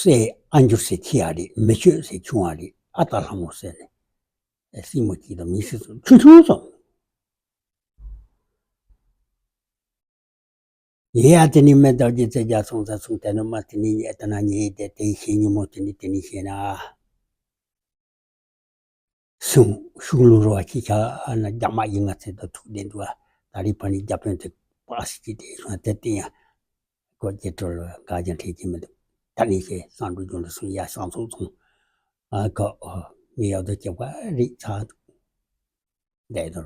སེ་ཨ་འགྱུར་སེ་ཁྱི་ཡ་རེད་མི་ཆོས་སེ་ཆུང་བ་རེད་ཨ་ཏ་ལྷ་མོ་སེ་ནས་སྲིང་མོ་གྱིས་དོ་མི་སྲིད་སོང་ཆུ་ཆུང་སོང་། ཡེ་ཡ་དེ་ནི་མེ་ཏོག་གི་ཚེ་རྒྱ་སོང་ས་སོང་དེ་ནི་མ་དེ་ནི་ཡེ་ད་ན་ཉེ་དེ་དེ་ཤེས་ཉི་མོ་དེ་ནི་དེ་ནི་ཤེས་ན། སུང་ཤུགས་ལུང་རོ་བ་ཁྱི་ཁ་ཨ་ན་རྒྱ་མ་ཡི་ང་ཚེ་ད་ཐུག་བདེ་འདུག་ཨ། ད་རི་ཕ་ནི་རྒྱ་དཔོན་དེ་པ་སི་ཅི་དེ་ཤོང་དེ་བསྟན་ཡ་གོ་ཅི་གྲོལ་ག་ཅན་ཁྲེ་ཅི་མི་འདུག་ད་ནི་ཤེས་སང་འགྲོ་རྒྱུ་འདུག་སུང་ཡ་སང་ཚོགས་ཚོང་ཨ་ག་ཨོ་མི་ཡག་ཏུ་སྐྱེ་བ་རིག་ཚ་འདུག་འདས་དོར།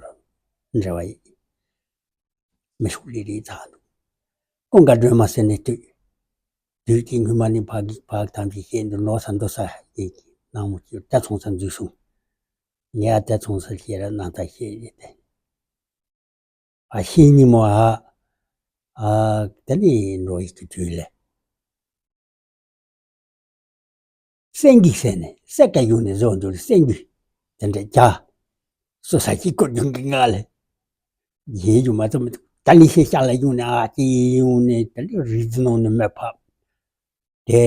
འབྲེལ་བ་ཡིན། མི་ཤུགས་ལི་རི་ཚ་འདུག་ཀུན་དགའ་སྒྲོལ་མ་ཟེར་ནས་དུས། དུས་ཀྱི་སྔོན་མ་ནི་ཕ་གི་ཕ་གི་ཐམས་ཅད་ཤེས་འདུག་ནོར་ས་འདུག་ས་ཡིན་གྱི་ནང་མོ་ཅིག་ད་ཚོང་ས་འཛུལ་སོང་། ངས་ཨ་ད་ཚོང་ས་ཤེས་ར་ན་ད་ཤེས་ཡིན་ཏེ། ཨ་ཤེས་ཉི་མོ་ཨ། ཨ་དེ་ནི་འགྲོ་ཡི་གི་དུས་ལས། སེང་གེ་ཟེར་ནས་སེ་ཀ་ཡུང་ནས་བཟོ་འདུག་སེང་གེ་དེ་འདྲ་བྱ། སོ་ས་ཀྱི་སྐོར་རྒྱུན་གྱི་ང་ལས། རྗེས་རྒྱུ་མ་ཚོམ་ད་ལི་ཤེས་ཤ་ལ་ཡུང་ནས་ཨ་ཅི་ཡུང་ནས་དེ་འདྲ་རིག་འཛིན་ནང་ནས་མེད་ཕབ། དེ་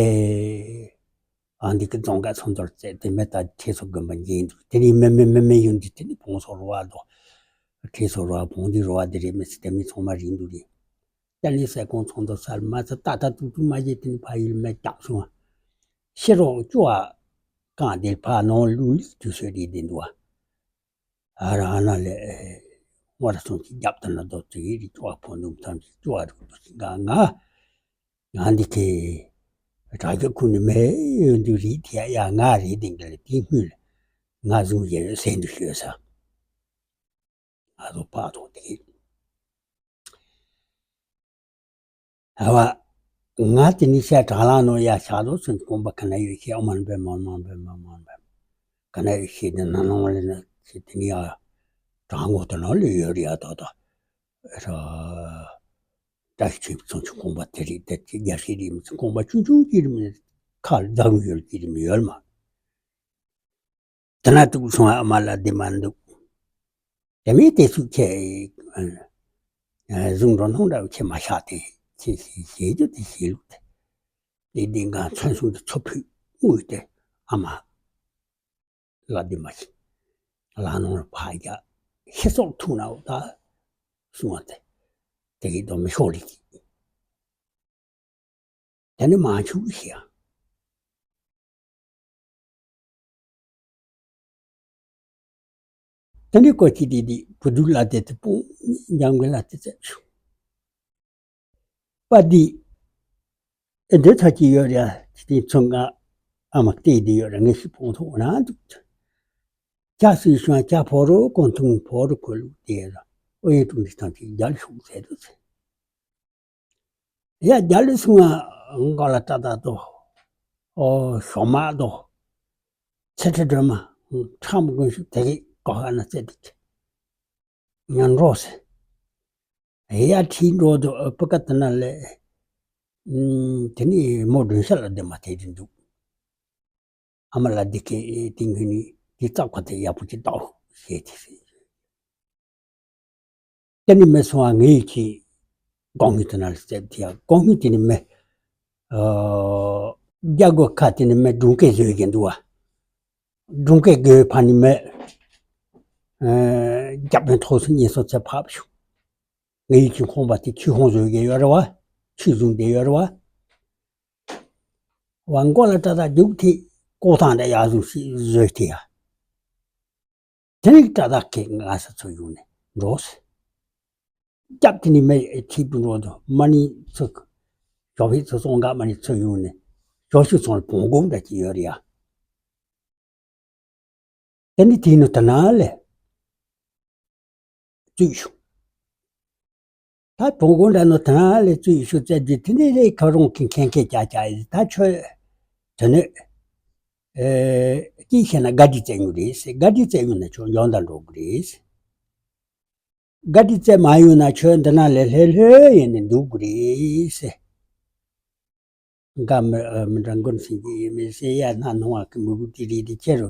ཨ་འདི་གི་རྫོང་ཁ་ཚོང་དོར་བཙལ་དེ་མེད་ད་ཁྲེ་སོ་དགོན་པ་འགྱེལ་འདུག་དེ་ནི་མི་མི་མི་མི་ཡོང་དུས་དེ་ནི་བོང་སོ་རོ་བ་དོ། ཁྲེ་སོ་རོ་བ་བོང་འདི་རོ་བ་འདི་རེད་མི་སྲིད་དེ་མི་ཚང་མ་རིག་འདུག་རེད། ད་ནི་ས་ཁོང་ཚོང་དུ་སར་མ་ཚ་ཏག་ཏག་ཏུག་ཏུག་མ་བྱེད་དེ་ནི་ཕ་ཡུལ་མེད་རྒྱག་སོང་བ། ཤེས་རོགས་ཅོ་བ་གང་དེ་ཕ་ནང་ལུག་ལིག་དུས་སོ་རེད་དེ་འདུག་བ། ཨ་ར་ཨ་ན་ལས་ངོ་ར་སོང་གི་རྒྱབ་ཏུ་ན་རྡོ་ཙི་ཡི་རི་ཅོ་བ་ཕོ་འདུམ་ཐམས་ཅད་ཅོ་བ་རུ་དུ་ཞིག་ག་ང་ང་འདི་ཁེ་དྲ་རྒྱ་ཁུ་ནི་མེ་ཡོད་འདུག་རི་དེ་ཡ་ང་རི་དེ་འདི་ལ་དེ་སྔོན་ལ་ང་བཟུང་ཡས་ཡོད་སེ་འདུག་ཤོད་ས། ང་ཚོ་ཕག་ཐོག་དེ། ཨ་བ། ང་དེ་ནི་ཤ་གྲང་ལང་ནོ་ཡ་ཤ་ལོ་སུན་གོམ་པ་ཁ་ན་ཡོད་ཤེས་ཨོ་མན་པེ་མ་མན་པེ་མ་མན་པེ། ཁ་ན་ཡོད་ཤེས་དེ་ན་ནང་བ་ལེ་ན་ཤེས་དེ་ནི་ཡ། གྲང་ངོ་དེ་ནང་ལ་ཡོད་རེད་ཡ། ད་ད་ར་བཀྲ་ཤིས་ཆོས་འཕེལ་ཚོགས་ཆུང་ཁང་པ་དེ་རེད། དེ་རྒྱལ་སྲས་རིས་མེད་ཚོ་ཁང་པ་ཆུང་ཆུང་གི་རིས་མེད་ཁ་ལ་འཛམ་ཡོད་ཀྱི་རིས་མེད་ཡོད་མ། དེ་ན་ཏུ་སོང་ཨ་མ་ལ་བདེ་མ་འདུག་དེ་མིན་དེ་ཚོ་ཁྱེད་ཨ་ཨ་བཟུང་འགྲོ་སྣང་འདྲ་བོ་ཁྱེད་མ་བཞག་དེ་ཁྱེད་ཞེས་ཞེས་རྒྱུ་དེ་ཞེས་ལུགས་དེ། དེ་འདི་འགའ་མཚོན་སོང་དུ་ཚོ་ཕུད་དངུལ་དེ་ཨ་མ་ལ་བདེ་མ་ཞིག་ལ་ནང་ལ་ཕ་རྒྱ་ཤི་སོགས་ཐུག་ན་འོ་ད་གསུང་བ་དེ་དེ་གི་དོ་མི་ཤོག་ལི་ཀི། དེ་ནི་མ་འཆུག་ཞེས། དེ་ནི་ཀོ་ཅི་དེ་དེ་བུ་དུ་ལ་དེ་དེ་སྤུན་འཇམ་གི་ལ་དེ་བཙས་བྱུང་། པ་དེ་ཨེ་འདི་ཚ་གི་ཡོད་རེད། དེ་ཚོ་ང་ཨ་མ་བལྟས་དེ་ཡོད་རེད། ངས་ཤི་སྤོང་ཐུབ་ན་འདུག་ཅག་སུས་བྱུང་ཅག་ཕོ་རོ་གོང་ཐུང་ཕོ་རོ་གོ་ལུགས་དེ་ལ་ཨོ་ཡེ་ཀྲུང་དེ་དང་དེ་རྒྱལ་ཤུགས་ཟེར་དུ་ཚེ། ཡ་རྒྱ་ལི་སུང་ང་ག་ལ་ཏག་ཏག་ཏོ། ཨོ་ཞོ་མ་ཏོ། ཚེ་ཁྲི་སྒྲོལ་མ། ཁྲ་མོ་དགོན་ཤུགས་དེ་གི་གོ་ཧ་ན་རྩེ་དེ་ཀྱི་ཉན་འགྲོ་ཟེར། ཡ་ཁྲིད་འགྲོ་དུ་ཨ་པུ་ཀ་དེ་ན་ལས། ཨུམ། དེ་ནི་མོ་སྒྲོན་ཤ་ལ་དེ་མ་དེ་དེ་འདུག་ཨ་མ་ལ་འདི་གའི་ཏིང་ངེ་ནི་འདི་ཙག་པ་དེ་ཡག་པོ་ཅིག་བལྟའོ་ཞེས་དེ་ཟེར། དེ་ནི་མི་སོང་བ་ངེད་ཀྱིས་སྒོང་ངི་དེ་ན་ལ་བཙལ་དེ་ཡ་སྒོང་ངི་དེ་ནི་མི། ཨ་རྒྱ་སྒོ་ཁ་དེ་ནི་མི་སྒྲུང་སྐད་བཟོས་ཀྱི་འདུག་བ། སྒྲུང་སྐད་དགོས་ཕ་ནི་མི། ཨ་རྒྱབ་ནས་ཐོག་སུ་གཉིས་སོ་ཚེ་ཕབ་བྱུང་། ངེད་ཀྱི་ཁོང་པ་དེ་ཁྱི་ཁོང་བཟོས་ཀྱི་ཡོད་རེད་བ། ཁྱི་བཟུང་བསྡད་ཡོད་རེད་བ། བ་མགོ་ལ་སྐྲ་དག་རྒྱུག་དེ་ལྐོག་ཐང་འདྲ་ཡག་བཟུང་ཞིག་བཟོས་དེ་ཡ། དེ་ནི་སྐྲ་དག་གི་ང་ས་ཚུར་ཡོང་ནས་འགྲོ་ཟེར། སྐྱབས་དེ་ནི་མི་ཁྱི་བུ་འགྲོ་དུ་མ་ནི་ཚུགས། ཞོ་ཕི་ཚུ་སོང་ག་མ་ནི་ཚུར་ཡོང་ནས་ཞོ་ཤུ་ཚོང་བོང་གོམ་འདྲ་གྱི་ཡོད་རེད་ཡ། དེ་ནི་དེ་ནི་དེ་ན་ལས་བཙུགས་ཤོག་ད་བོང་གོ་འདྲ་ནོ་དེ་ན་ལས་བཙུགས་ཤོག་བཙལ་དུས་དེ་ནས་རེད། ཁ་རོང་གི་མཁན་མཁན་ཀྱ་ཀྱ་ཡིན། ད་ཁྱོད་དེ་ནས་ཨེ་ཅི་བཤད་ན་དགའ་སྡིག་བཙལ་ཡོང་རེད་ཟེར། དགའ་སྡིག་བཙལ་ཡོང་ན་ཁྱོད་འཇོན་དང་འགྲོ་གི་རེད་ཟེར། དགའ་སྡིག་བཙལ་མ་ཡོང་ན་ཁྱོད་འདི་ན་ལས་ལྷོད་ལྷོད་ཡིན་ནས་འདུག་གི་རེད་ཟེར། འགའ་མི་ཨ་མི་འདྲ་མགོན་སེང་གེ་ཡིན་མི་ཟེར་ཡ་སྣ་སྣང་བ་གི་མི་བུ་དེ་རེད་དེ་ཁྱེད་རུ་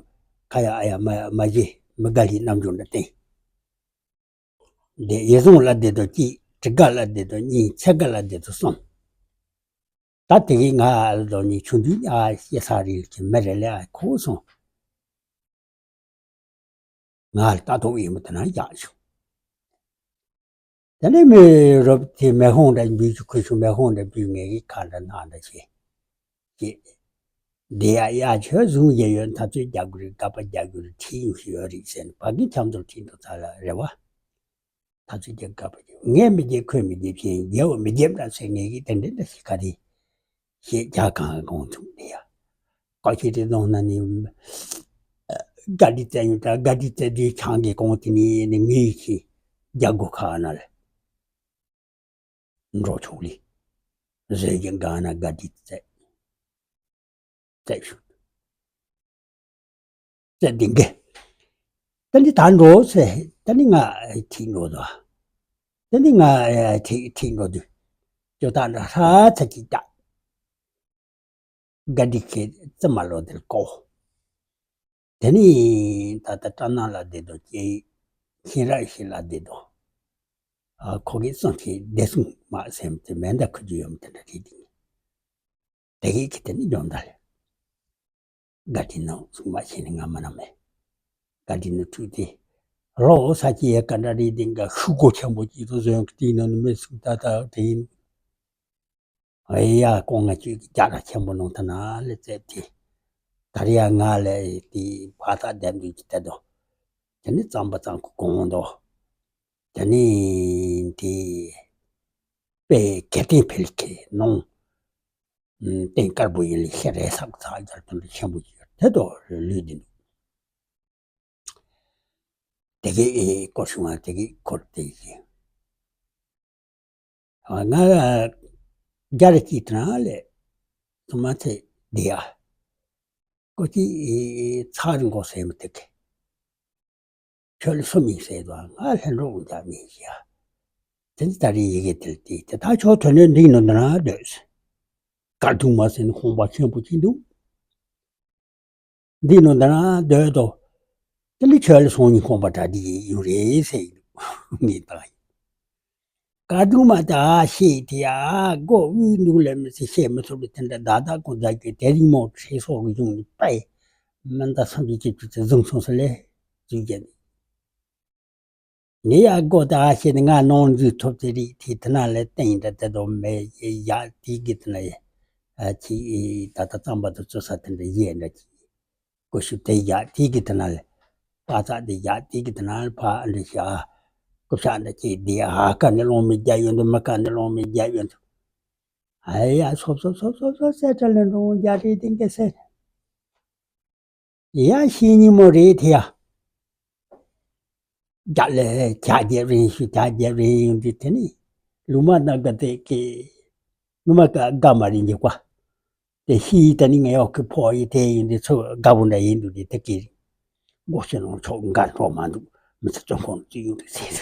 ཁ་ཡ་ཨ་ཡ་མ་ཡ་མ་བྱེད། མི་དགའ་ལྷའི་རྣམ་འགྱུར་འདྲ་བསྟན། དེ་ཡེ་བཟུང་ལ་བདེ་དོ་གཅིག་དྲི་དགའ་ལ་བདེ་དོ་གཉིས་ཚེ་དགའ་ལ་བདེ་དོ་གསུམ། ད་དེ་གི་ང་ལོ་ནི་ཆུང་དུས་ཨ་སྐྱེ་ས་རིལ་གྱི་མི་རེ་ལས་ཨ་ཁོ་སོང་། ང་ལ་ལྟ་རྟོག་ཡིན་པ་དེ་ན་ཡག་བྱུང་། དེ་ནས་མི་རབས་དེ་མེ་ཧོང་འདྲ་འབུལ་གྱི་ཁུ་ཆུ་མེ་ཧོང་འདྲ་འབུལ་ངེས་ཀྱི་ཁ་འདྲ་ནང་འདྲ་བྱེད། ཅེས། འདི་ཡ་ཡ་ཁྱོད་བཟུང་རྒྱ་ཡོད་འཐབ་རྩོད་རྒྱག་དགོས་རེད། དགའ་པ་རྒྱག་དགོས་རེད། ཁྲིད་ཡོང་ཞིག་ཡོད་རེད་ཟེར་ནས་ཕ་གི་འཆམ་མདོར་ཁྲིད་འགྲོ་ཚར་ལ་རེ་བ། འཐབ་རྩོད་རྒྱག་དགའ་པ་རྒྱག་ངས་མི་རྒྱལ་ཁོས་མི་རྒྱལ་བཞིན་རྒྱལ་བ་མི་རྒྱལ་འདྲ་ཟེར་ངེས་ཀྱི་དེ་འདྲ་འདྲ་ཞིག་ག་རེད། ཞེས་རྒྱ་གང་གང་ཐུག་ནས་ཡ། ཀ་ཤི་དེ་གདོང་ན་ནི། དགའ་སྡིག་བཙལ་ཡོད་ད་དགའ་སྡིག་བཙལ་དུས་ཆང་གི་གོང་དེ་ནི་ནི་ངེས་ཀྱི་རྒྱ་སྒོ་ཁ་ན་ལ། འགྲོ་ཆོག་ལི། བཟོས་ཀྱི་འགག་ན་དགའ་སྡིག་བཙལ། བཙལ་ཞུ། བཙལ་འདི་འགེ། ད་ནི་ད་འགྲོ་ཟེར། ད་ནི་ང་ཁྲིད་འགྲོ་དོ། ད་ནི་ང་ཁྲིད་ཁྲིད་འགྲོ་དུས། ཇོ་ད་འདྲ་ཧྲ་ཚ་གི་ཀྱག་དགའ་སྡིག་གི་རྩེ་མ་ལོ་དེར་བཀོག་དེ་ནི་ད་ལྟ་སྐྲག་སྣང་ལ་བསྡད་དོ་སྐྱེ་ཡི། ཁྱིན་ར་ཞིག་ལ་བསྡད་དོ། ཨ་ཁོ་གི་སོང་ཁྱེད་བདེ་སྲུང་མ་སེམས་དེ་མེ་མདའ་ཁུ་རྒྱུ་ཡོད་མི་དེ་འདྲ་རེད་དེ། དེ་གི་གི་དེ་ནི་འཇོན་ད་ལས། དགའ་སྡིག་ནང་སྲུང་མ་བྱས་ནས་ང་མ་ན་མེད། དགའ་སྡིག་ནང་ཁྲུས་ཏེ། རོ་ས་ཀྱི་ཡ་ཀ་འདྲ་རེད་དེ་འགའ་ཤུགས་སྒོ་ཆེན་པོ་ཅིག་ཏུ་བཟོས་ཀྱི་དེའི་ནང་ནས་མི་སུ་ད་ད་དེ་ཡིན། ཨེ་ཡ་ཀོང་ང་ཅིག་རྒྱ་ར་ཆེན་པོ་ནང་ཐ་ན་ལས་བཙལ་ཏེ། ད་རེ་ཡ་ང་ལས་དེ་བ་ད་བདེན་འདུག་ཅི་ད་དོ། དེ་ནི་གཙང་པ་གཙང་ཁུ་གོང་དོ། དེ་ནི་དེ་དཔེ་གལ་ཏེ་འཕེལ་ཁེ་ནོང་། སྟེང་དཀར་པོ་ཡིན་ལ་ཤེ་རེ་སག་ཚ་རྒྱལ་དོན་དུ་ཆེན་པོ་ཡོད་དེ་དོ་ལུས་དེ་འདུག་དེ་གི་ཨེ་སྐོར་བྱུང་བ་དེ་གི་འཁོར་དེ་ཡིན། ང་རྒྱ་རི་སྐྱིད་དྲང་ལས་ཚོ་མ་ཚེ་བདེ་ཡ། ཀོ་ཅི་ཚ་རི་འགོ་སེ་མི་དེ་གི། ཁྱོད་ལ་སུ་མིན་ཟེར་དུས། ང་ལྷུན་གྲུབ་དབང་རྒྱལ་མིན་ཞེས། དེ་ནི་ད་རེས་ཡི་གེ་དེར་བལྟས་ཏེ། ད་ཁྱོད་དོན་ལས་འདི་ནང་འདི་ན་སྡོད་ཟེར། བཀའ་དྲུང་མ་ཟེར་ནི་ཁང་པ་ཆེན་པོ་ཅིག་འདུག་འདི་ནང་འདི་ན་སྡོད་དོ། དེ་ལས་ཁྱོད་ལ་སང་ཉིན་ཁང་པ་གྲ་སྒྲིག་ཡོང་རེད་ཟེར། ངས་ད་བཀའ་དྲུང་མ་ད་ཤེས་དེ་ཡ་སྒོ་དབུས་འདུག་ལས་མི་ཚེ་བཤད་མི་ཐུབ་པའི་དེ་འདྲ་བདག་བདག་གོ་བདག་གི་དེ་རིང་མོ་ཁྲེ་སོག་གི་གཞུང་ནས་པའི་མི་འདའ་སངས་རྒྱས་ཀྱི་ཆུ་ཚོད་བཟུང་སོང་ཟེར་ལས་བཙུགས་རྒྱ་ནི། ངས་ཡ་སྒོ་ད་ཤེས་ནི་ང་ནང་འཛུལ་ཐུབ་ཚེ་རིག་དེ་དེ་ན་ལས་སྟེང་འདྲ་དེ་དོ་མེད་ཡ་དེ་གི་དེ་ན་ཡ་ཨ་ཅི་ད་ལྟ་རྩམ་པ་དུ་བཙོ་ས་དེ་འདྲ་ཡས་འདྲ་ཅི། ཀུ་ཤུ་དེ་ཡ་དེ་གི་དེ་ན་ལས་པ་ཙག་དེ་ཡ་དེ་གི་དེ་ན་ལས་ཕ་འདྲ་ཤ་ཀུ་ཤ་འདྲ་ཅི་དེ་ཨ་ཀ་ནི་ལོང་མི་རྒྱ་ཡོད་འདུག་མི་ཀ་ནི་ལོང་མི་རྒྱ་ཡོད་འདུག་ཨ་ཡ་སོབ་སོབ་སོབ་སོབ་སོབ་སེ་ཏྲ་ལེ་འགྲོ་རྒྱ་རེད་དེ་འགའ་སེ། ཡ་ཤི་ཉི་མོ་རེད་དེ་ཡ། རྒྱ་ལས་རྒྱ་རྒྱབ་རིང་ཞུ་རྒྱ་རྒྱབ་རིང་ཡོང་དུས་དེ་ནི་ལུ་མ་ན་ག་དེ་ཀེ་ལུ་མ་ག་ག་མ་རིང་གི་ཀ་དེ་ཤི་ད་ནི་ངའི་འོག་གི་ཕོ་ཡི་དེ་ཡིན་དུས་ཚོ་དགའ་བོ་འདྲ་ཡིན་འདུག་དེ་དེ་ཀེ་སྒོ་ཕྱི་ནང་ཕྱོགས་འགའ་འགྲོ་མ་འདུག་མི་ཚེ་བཙོན་ཁང་བཙུགས་ཡོང་དུས་ཟེར།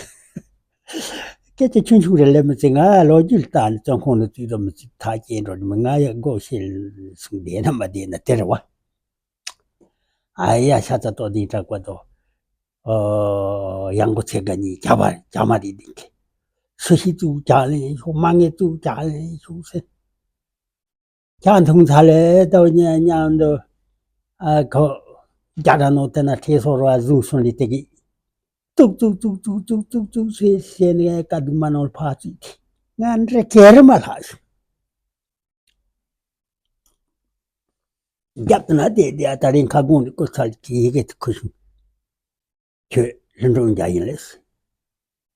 སྐད་ཆ་ཆུང་ཆུང་རེ་ལས་མི་ཚེ་ང་ལོ་རྒྱུས་ལྟ་ནི་བཙོན་ཁང་ནང་བཙུགས་དུས་མི་ཚེ་ཐག་བཅད་འགྲོ་ནི་མི་ང་ཡ་སྒོ་ཕྱི་སོང་བསྡད་ན་མ་བསྡད་ན་དེ་རེད་བ། ཨ་ཡ་ཤ་ཚ་ཏོ་དེ་དྲག་པ་དོ། ཨོ་ཡང་གོ་ཚེ་ག་ཉིས་རྒྱ་བ་རྒྱ་མ་རེད་འདི་གི་སུ་ཞིག་བཙུགས་རྒྱ་ལེན་ཤོག་མ་ངེས་བཙུགས་རྒྱ་ལེན་ཤོག་ཟེར། རྒྱ་འཐུང་ཚ་ལས་ཏོ་ཉ་མཉམ་དུ་ཨ་ཁོ་རྒྱ་ར་ནོ་དེ་ན་ཁྲེ་སོ་ར་བཟུང་སོང་ལི་དེ་གི་ཙུག་ཙུག་ཙུག་ཙུག་ཙུག་ཙུག་ཟེར་ཟེར་ནས་ཀ་དུ་མ་ནོར་ཕ་ཙིག་དེ་ང་འདྲ་གེ་རུ་མ་ལྷག་ཤོག་རྒྱབ་ཏུ་ན་དེ་དེ་ཨ་ད་རིང་ཁ་སྐོང་ནས་ཀོ་ཚ་གི་ཡི་གེ་དེ་ཁུ་ཤུ། ཁྱོད་ལྷུན་གྲུབ་རྒྱ་ཡིན་ལས།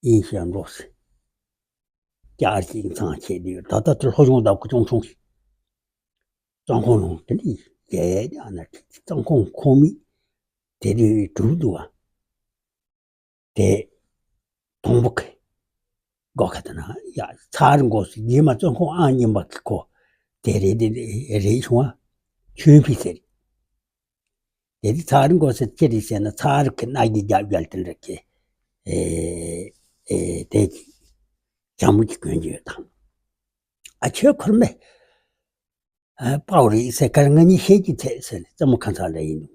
ཡིན་ཞེས་འགྲོ་སྲིད། བསྐྱར་ཅིག་མཚང་ཆད་དུས་ད་ལྟ་དུ་ལྷོ་གཞུང་བདག་པོ་ཅུང་ཆུང་ཞིག་བཙོན་ཁང་ནང་དེ་འདྲ་ཡས་ཀྱང་ན་བཙོན་ཁང་ཁོ་མི་དེ་དུས་གྲུབ་འདུག་བ། དེ་དང་པོ་གི་སྒོ་ཁ་དེ་ན་ཡ་ཚར་འགོ་སུ་རྗེས་མ་བཙོན་ཁང་ཨང་གཉིས་པ་གི་ཁོ་དེ་རེད་དེ་རེད་བྱུང་བ་ཆོས་ཕི་ཟེར། དེ་དུས་ཚར་འགོ་སུ་ཅི་རེད་ཟེར་ན་ཚར་གི་སྣ་རྒྱ་རྒྱབ་རྒྱལ་དེ་འདྲ་གི་ཨེ་ཨེ་དེ་གི་ཇ་མོ་གི་གོན་གྱི་ཡོད་དང་། ཨ་ཁྱོད་ཁོར་མེད། ཨ་དཔའ་བོ་རེད་ཟེར་ཁར་ང་གཉིས་ཤེས་ཀྱི་ཚད་ཟེར་ནས་རྩེད་མོ་ཁ་མཚར་འདྲ་ཡིན་འདུག་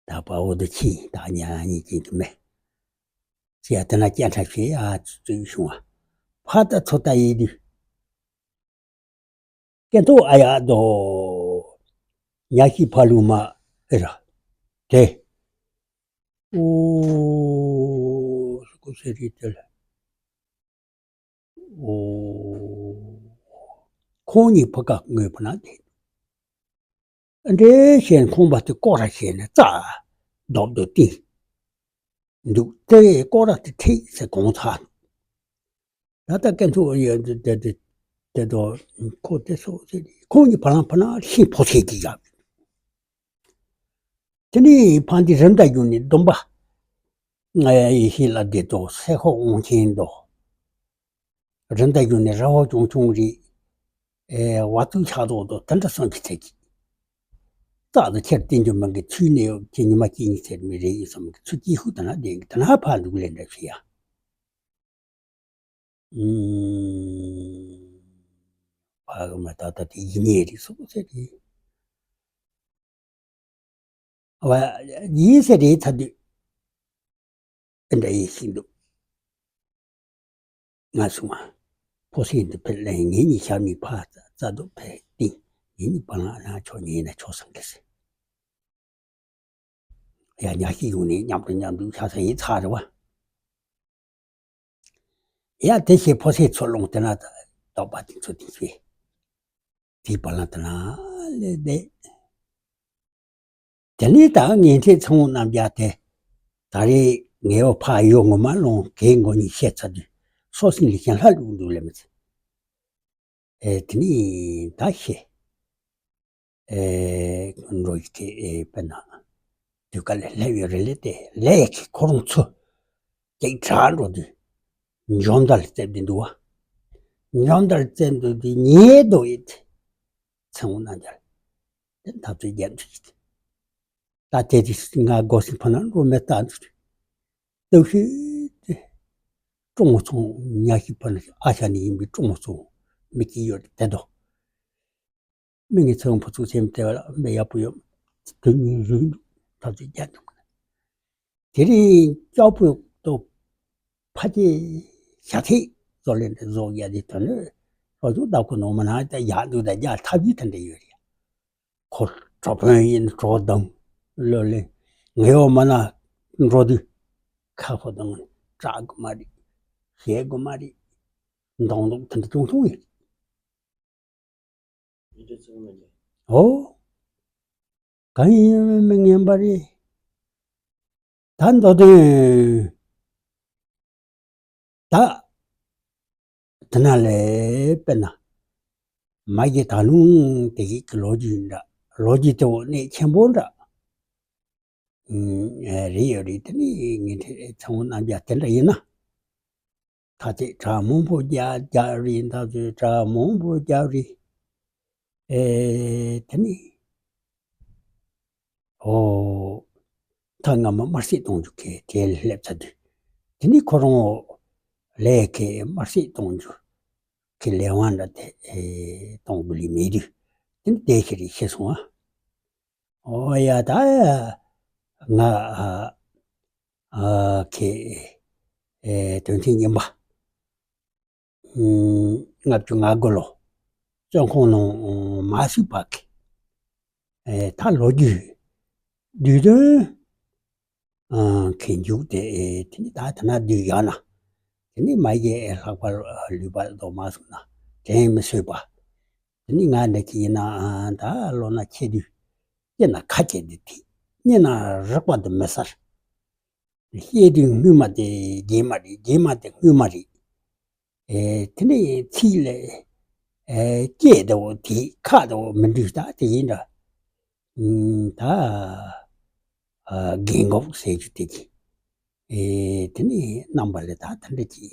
ད་དཔའ་བོ་འདི་ཕྱིན་ད་ཉ་གཉིས་ཀྱིས་འདི་མེད། ཅི་ཡ་དེ་ན་སྐྱ་ཁྲ་ཤེས་ཨ་ཙུ་ཙུ་བྱུང་བ། ཕ་ད་ཚོ་ད་ཡིན་དུས། སྐད་ཐོག་ཨ་ཡ་དོ། ཉ་ཤི་ཕ་ལུ་མ་ཨེ་ར། དེ། ཨོ། སྐུ་ཚེ་རིང་དེ་ལ། ཨོ། ཁོང་གཉིས་ཕ་ཁ་ངོས་པ་ན་དེ། འདྲེ་ཞེན་ཁོང་པ་དེ་སྐོར་ར་ཞེན་ནས་རྩ་རྡོབ་རྡོབ་སྟེང་འདུག་དེ་སྐོར་ར་དེ་ཁྲིད་ཟེར་གོང་ཚ། ད་ལྟ་སྐད་འཕྲོ་ཡོད་དེ་དེ་དེ་དེ་དོ་ཁོ་དེ་སོ་ཟེར་ཁོང་གཉིས་བ་ལང་བ་ལང་ཤིང་ཕོ་ཚད་ཀྱི་ཡབ། དེ་ནས་ཕ་འདི་རི་མདའ་བརྒྱུགས་ནས་སྡོམ་པ། ང་ཡ་ཡེ་ཤེས་ལ་བདེ་དོ་སེ་ཧོ་དབང་ཆེན་དོ། རི་མདའ་བརྒྱུགས་ནས་ར་བ་ཆུང་ཆུང་རེད། ཨེ་བ་ཚུགས་ཆགས་རྡོག་རྡོག་དེ་འདྲ་སོང་གི་ཚད་ཀྱི། རྩ་དང་ཁྱེར་བསྟན་རྒྱུ་མང་གི་ཚུལ་ནས་ཡོད་ཀྱི་ཉི་མ་གཅིག་གཉིས་ཚེར་མི་རེ་ཡིན་བསམ་གི་ཚུལ་སྐྱིད་ཤུགས་དང་ན་ལྡན་གི་དེ་ན་ཕ་འདུག་ལས་འདྲ་ཞུ་ཡ། ཨུམ། ཕ་གི་མ་ད་ལྟ་དེ་ཡིན་ཉེ་རེད་སོ་ཟེར་གི། བ། ཡིན་ཟེར་རེད་ཚ་དུས། ཨེ་འདྲ་ཡིན་ཤིན་འདུག་ང་སུ་མ། ཕོ་སེང་དུ་ཕེབས་ལན་ངེད་གཉིས་ཞབས་ནས་ཕ་རྩ་རྡོ་ཕེབས་ཏིང་ངེད་གཉིས་བ་ལང་ལང་ཆོག་ཉེ་ན་ཆོག་སང་གི་ཟེར། ཡ་ཉ་ཤི་ཡོང་ནས་མཉམ་དུ་མཉམ་དུ་ཤ་ས་ཡིན་ཚ་རེད་བ། ཡ་དེ་ཞེས་ཕོ་སེང་ཚོ་ལོང་དེ་ན་དོགས་པ་དེ་ཚོ་དེ་ཞེས། དེའི་བ་ལང་དེ་ན་ལས་བསྡད། དེ་ནས་ད་ངན་ཁྲིད་ཚེ་དབང་རྣམ་རྒྱལ་དེ། ད་རེས་ངའི་བ་ཕ་ཡོད་ངོ་མ་ལོང་གའི་མགོ་གཉིས་བཤད་ཚར་དུས་སོ་སྲིན་ལས་ཀྱང་ལྷ་ལུག་འདུག་ལས་མི་ཚེ། ཨེ་དེ་ནས་ད་ཤེས། ཨེ་འགྲོ་ཡི་དེ་ཨེ་དཔེར་ན། དུས་སྐབས་ལས་སླེབས་ཡོད་རེད་ལས་དེ་ལས་ཀྱི་ཁོ་རང་ཚོ། ཅིག་དྲག་འགྲོ་དུས། འཇོམས་དར་རྩེབ་དེ་འདུག་བ། འཇོམས་དར་རྩེབ་འདུག་དེ་ཉེས་འདུག་ཡིད། ཚེ་དབང་རྣམ་རྒྱལ། དེ་འཐབ་རྩོད་རྒྱབ་འདུག་ཡིད། ད་དེ་དུས་ང་སྒོ་སྲིན་ཕ་ན་འགྲོ་མེད་ལྟ་འདུག་སྟབས་ཤིག་དེ་ཀྲུང་མོ་ཚོང་ཉ་ཤི་ཕ་ན་ཨ་ཤ་ནས་ཡིན་པའི་ཀྲུང་མོ་ཚོང་མི་གཅིག་ཡོད་དེ་དོ། མི་ངའི་ཚེ་བང་ཕུ་ཚུགས་སེམས་དེ་བ་ལ་མི་ཡག་པོ་ཡོད། དུས་ཡུན་རིང་ཐག་ཆོད་རྒྱག་འདུག་དེ་རིང་སྐྱོ་པོ་ཏོ་ཕ་གི་ཞག་ཐིག་བཟོ་ལེན་དེ་བཟོ་རྒྱ་དེ་དོན་ནི་ལོ་ཆུང་བདག་པོ་ནོ་མ་ན་ད་ཡག་འདུག་ད་རྒྱ་ཐབས་ཀྱི་དེ་འདྲ་ཡོད་རེད། ཁོ་གྲོགས་ཕན་ཡིན་གྲོགས་དང་ལོ་ལེ་ངའི་འོ་མ་ན་འགྲོ་དུས་ཁ་ཕོ་དང་སྐྲག་དགོས་མ་རེད། ཞེད་དགོས་མ་རེད། མདོག་མདོག་དེ་འདྲ་ཆུང་ཆུང་ཡིན། འོ། གང་ཡིན་མི་ངན་པ་རེད། ད་མདོ་དོན། ད། དེ་ན་ལས་དཔེར་ན། མ་གི་ད་ལུང་དེ་ཡིག་གི་ལོ་རྒྱུས་འདྲ། ལོ་རྒྱུས་དེ་འོ་གནད་ཆེན་པོ་འདྲ། ཨུམ། རེད་ཡོད་རེད། དེ་ནི་ངས་དེ་ཚང་མ་རྣམ་རྒྱལ་དེ་འདྲ་ཡིན་ན། ད་ཚེ་གྲ་མང་པོ་རྒྱག་རྒྱག་རེད། ད་ཚེ་གྲ་མང་པོ་རྒྱག་རེད། ཨེ་དེ་ནི། ཨོ། ད་སྔ་མ་དམར་བསད་གཏོང་རྒྱུ་གི་དེ་སླེབས་ཚར་དུས། དེ་ནི་ཁོ་རང་ལས་ཀྱི་དམར་བསད་གཏོང་རྒྱུ་གི་ལས་དབང་འདྲ་དེ་ཨེ་གཏོང་དགོས་ལི་མེད་དུས། དེ་ནི་དེ་ཤི་རེ་ཤི་སོང་ཨ། ཨོ་ཡ་ད་ང་ཨ་ཨ་ཁེ་ཨེ་དོན་ཚན་རྙིང་པ། ཨུམ། ལྔ་བཅུ་ང་དགུ་ལོ་བཙོན་ཁང་ནང་མ་བསུས་པ་གི་ཨེ་ད་ལོ་རྒྱུས་བསྡུས་དོན་ཨ་གི་མཇུག་དེ་ཨེ་དེ་ནི་ད་དེ་ན་བསྡུས་ཡང་ན། དེ་ནི་མ་གི་ཨེ་ལྷག་པར་ལུས་པ་ལྡོག་མ་སོང་ན་དྲན་མི་སོས་པ། དེ་ནི་ང་འདྲ་གི་ཡིན་ན་ཨ་ད་ལོ་ན་ཆེ་དུས་སྐྱེ་ན་ཁ་སྐྱེ་དུས་དེ་སྙེ་ན་རག་པ་དུ་མི་སར། བཤད་དུས་སྔུན་མ་དེ་རྗེས་མ་རེད། རྗེས་མ་དེ་སྔུན་མ་རེད། ཨེ་དེ་ནས་ཚིག་ལས་ཨེ་སྐད་དེ་འོ་དེ་ཁ་དེ་འོ་མི་འདུག་ད་དེ་ཡིན་འདྲ། ཨུམ། ད་ཨ་རྒན་གོག་ཟེར་རྒྱུ་དེ་གི་ཨེ་དེ་ནས་རྣམ་པ་ལས་ད་དེ་འདྲ་གི་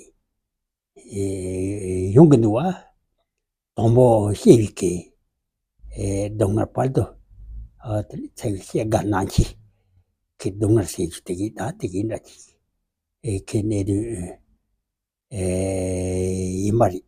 ཨེ་ཡོང་གི་འདུག་བ། དང་པོ་བཤད་པའི་གི་ཨེ་སྡུག་བསྔལ་བར་དུ་ཨ་དེ་ནས་ཚེ་བའི་བཤད་དགའ་སྣང་ཆེ་གི་སྡུག་བསྔལ་ཟེར་རྒྱུ་དེ་གི་ད་དེ་གི་འདྲ་གི་ཨེ་ཁེ་གནད་དོན་ཨེ་ཡིན་པ་རེད།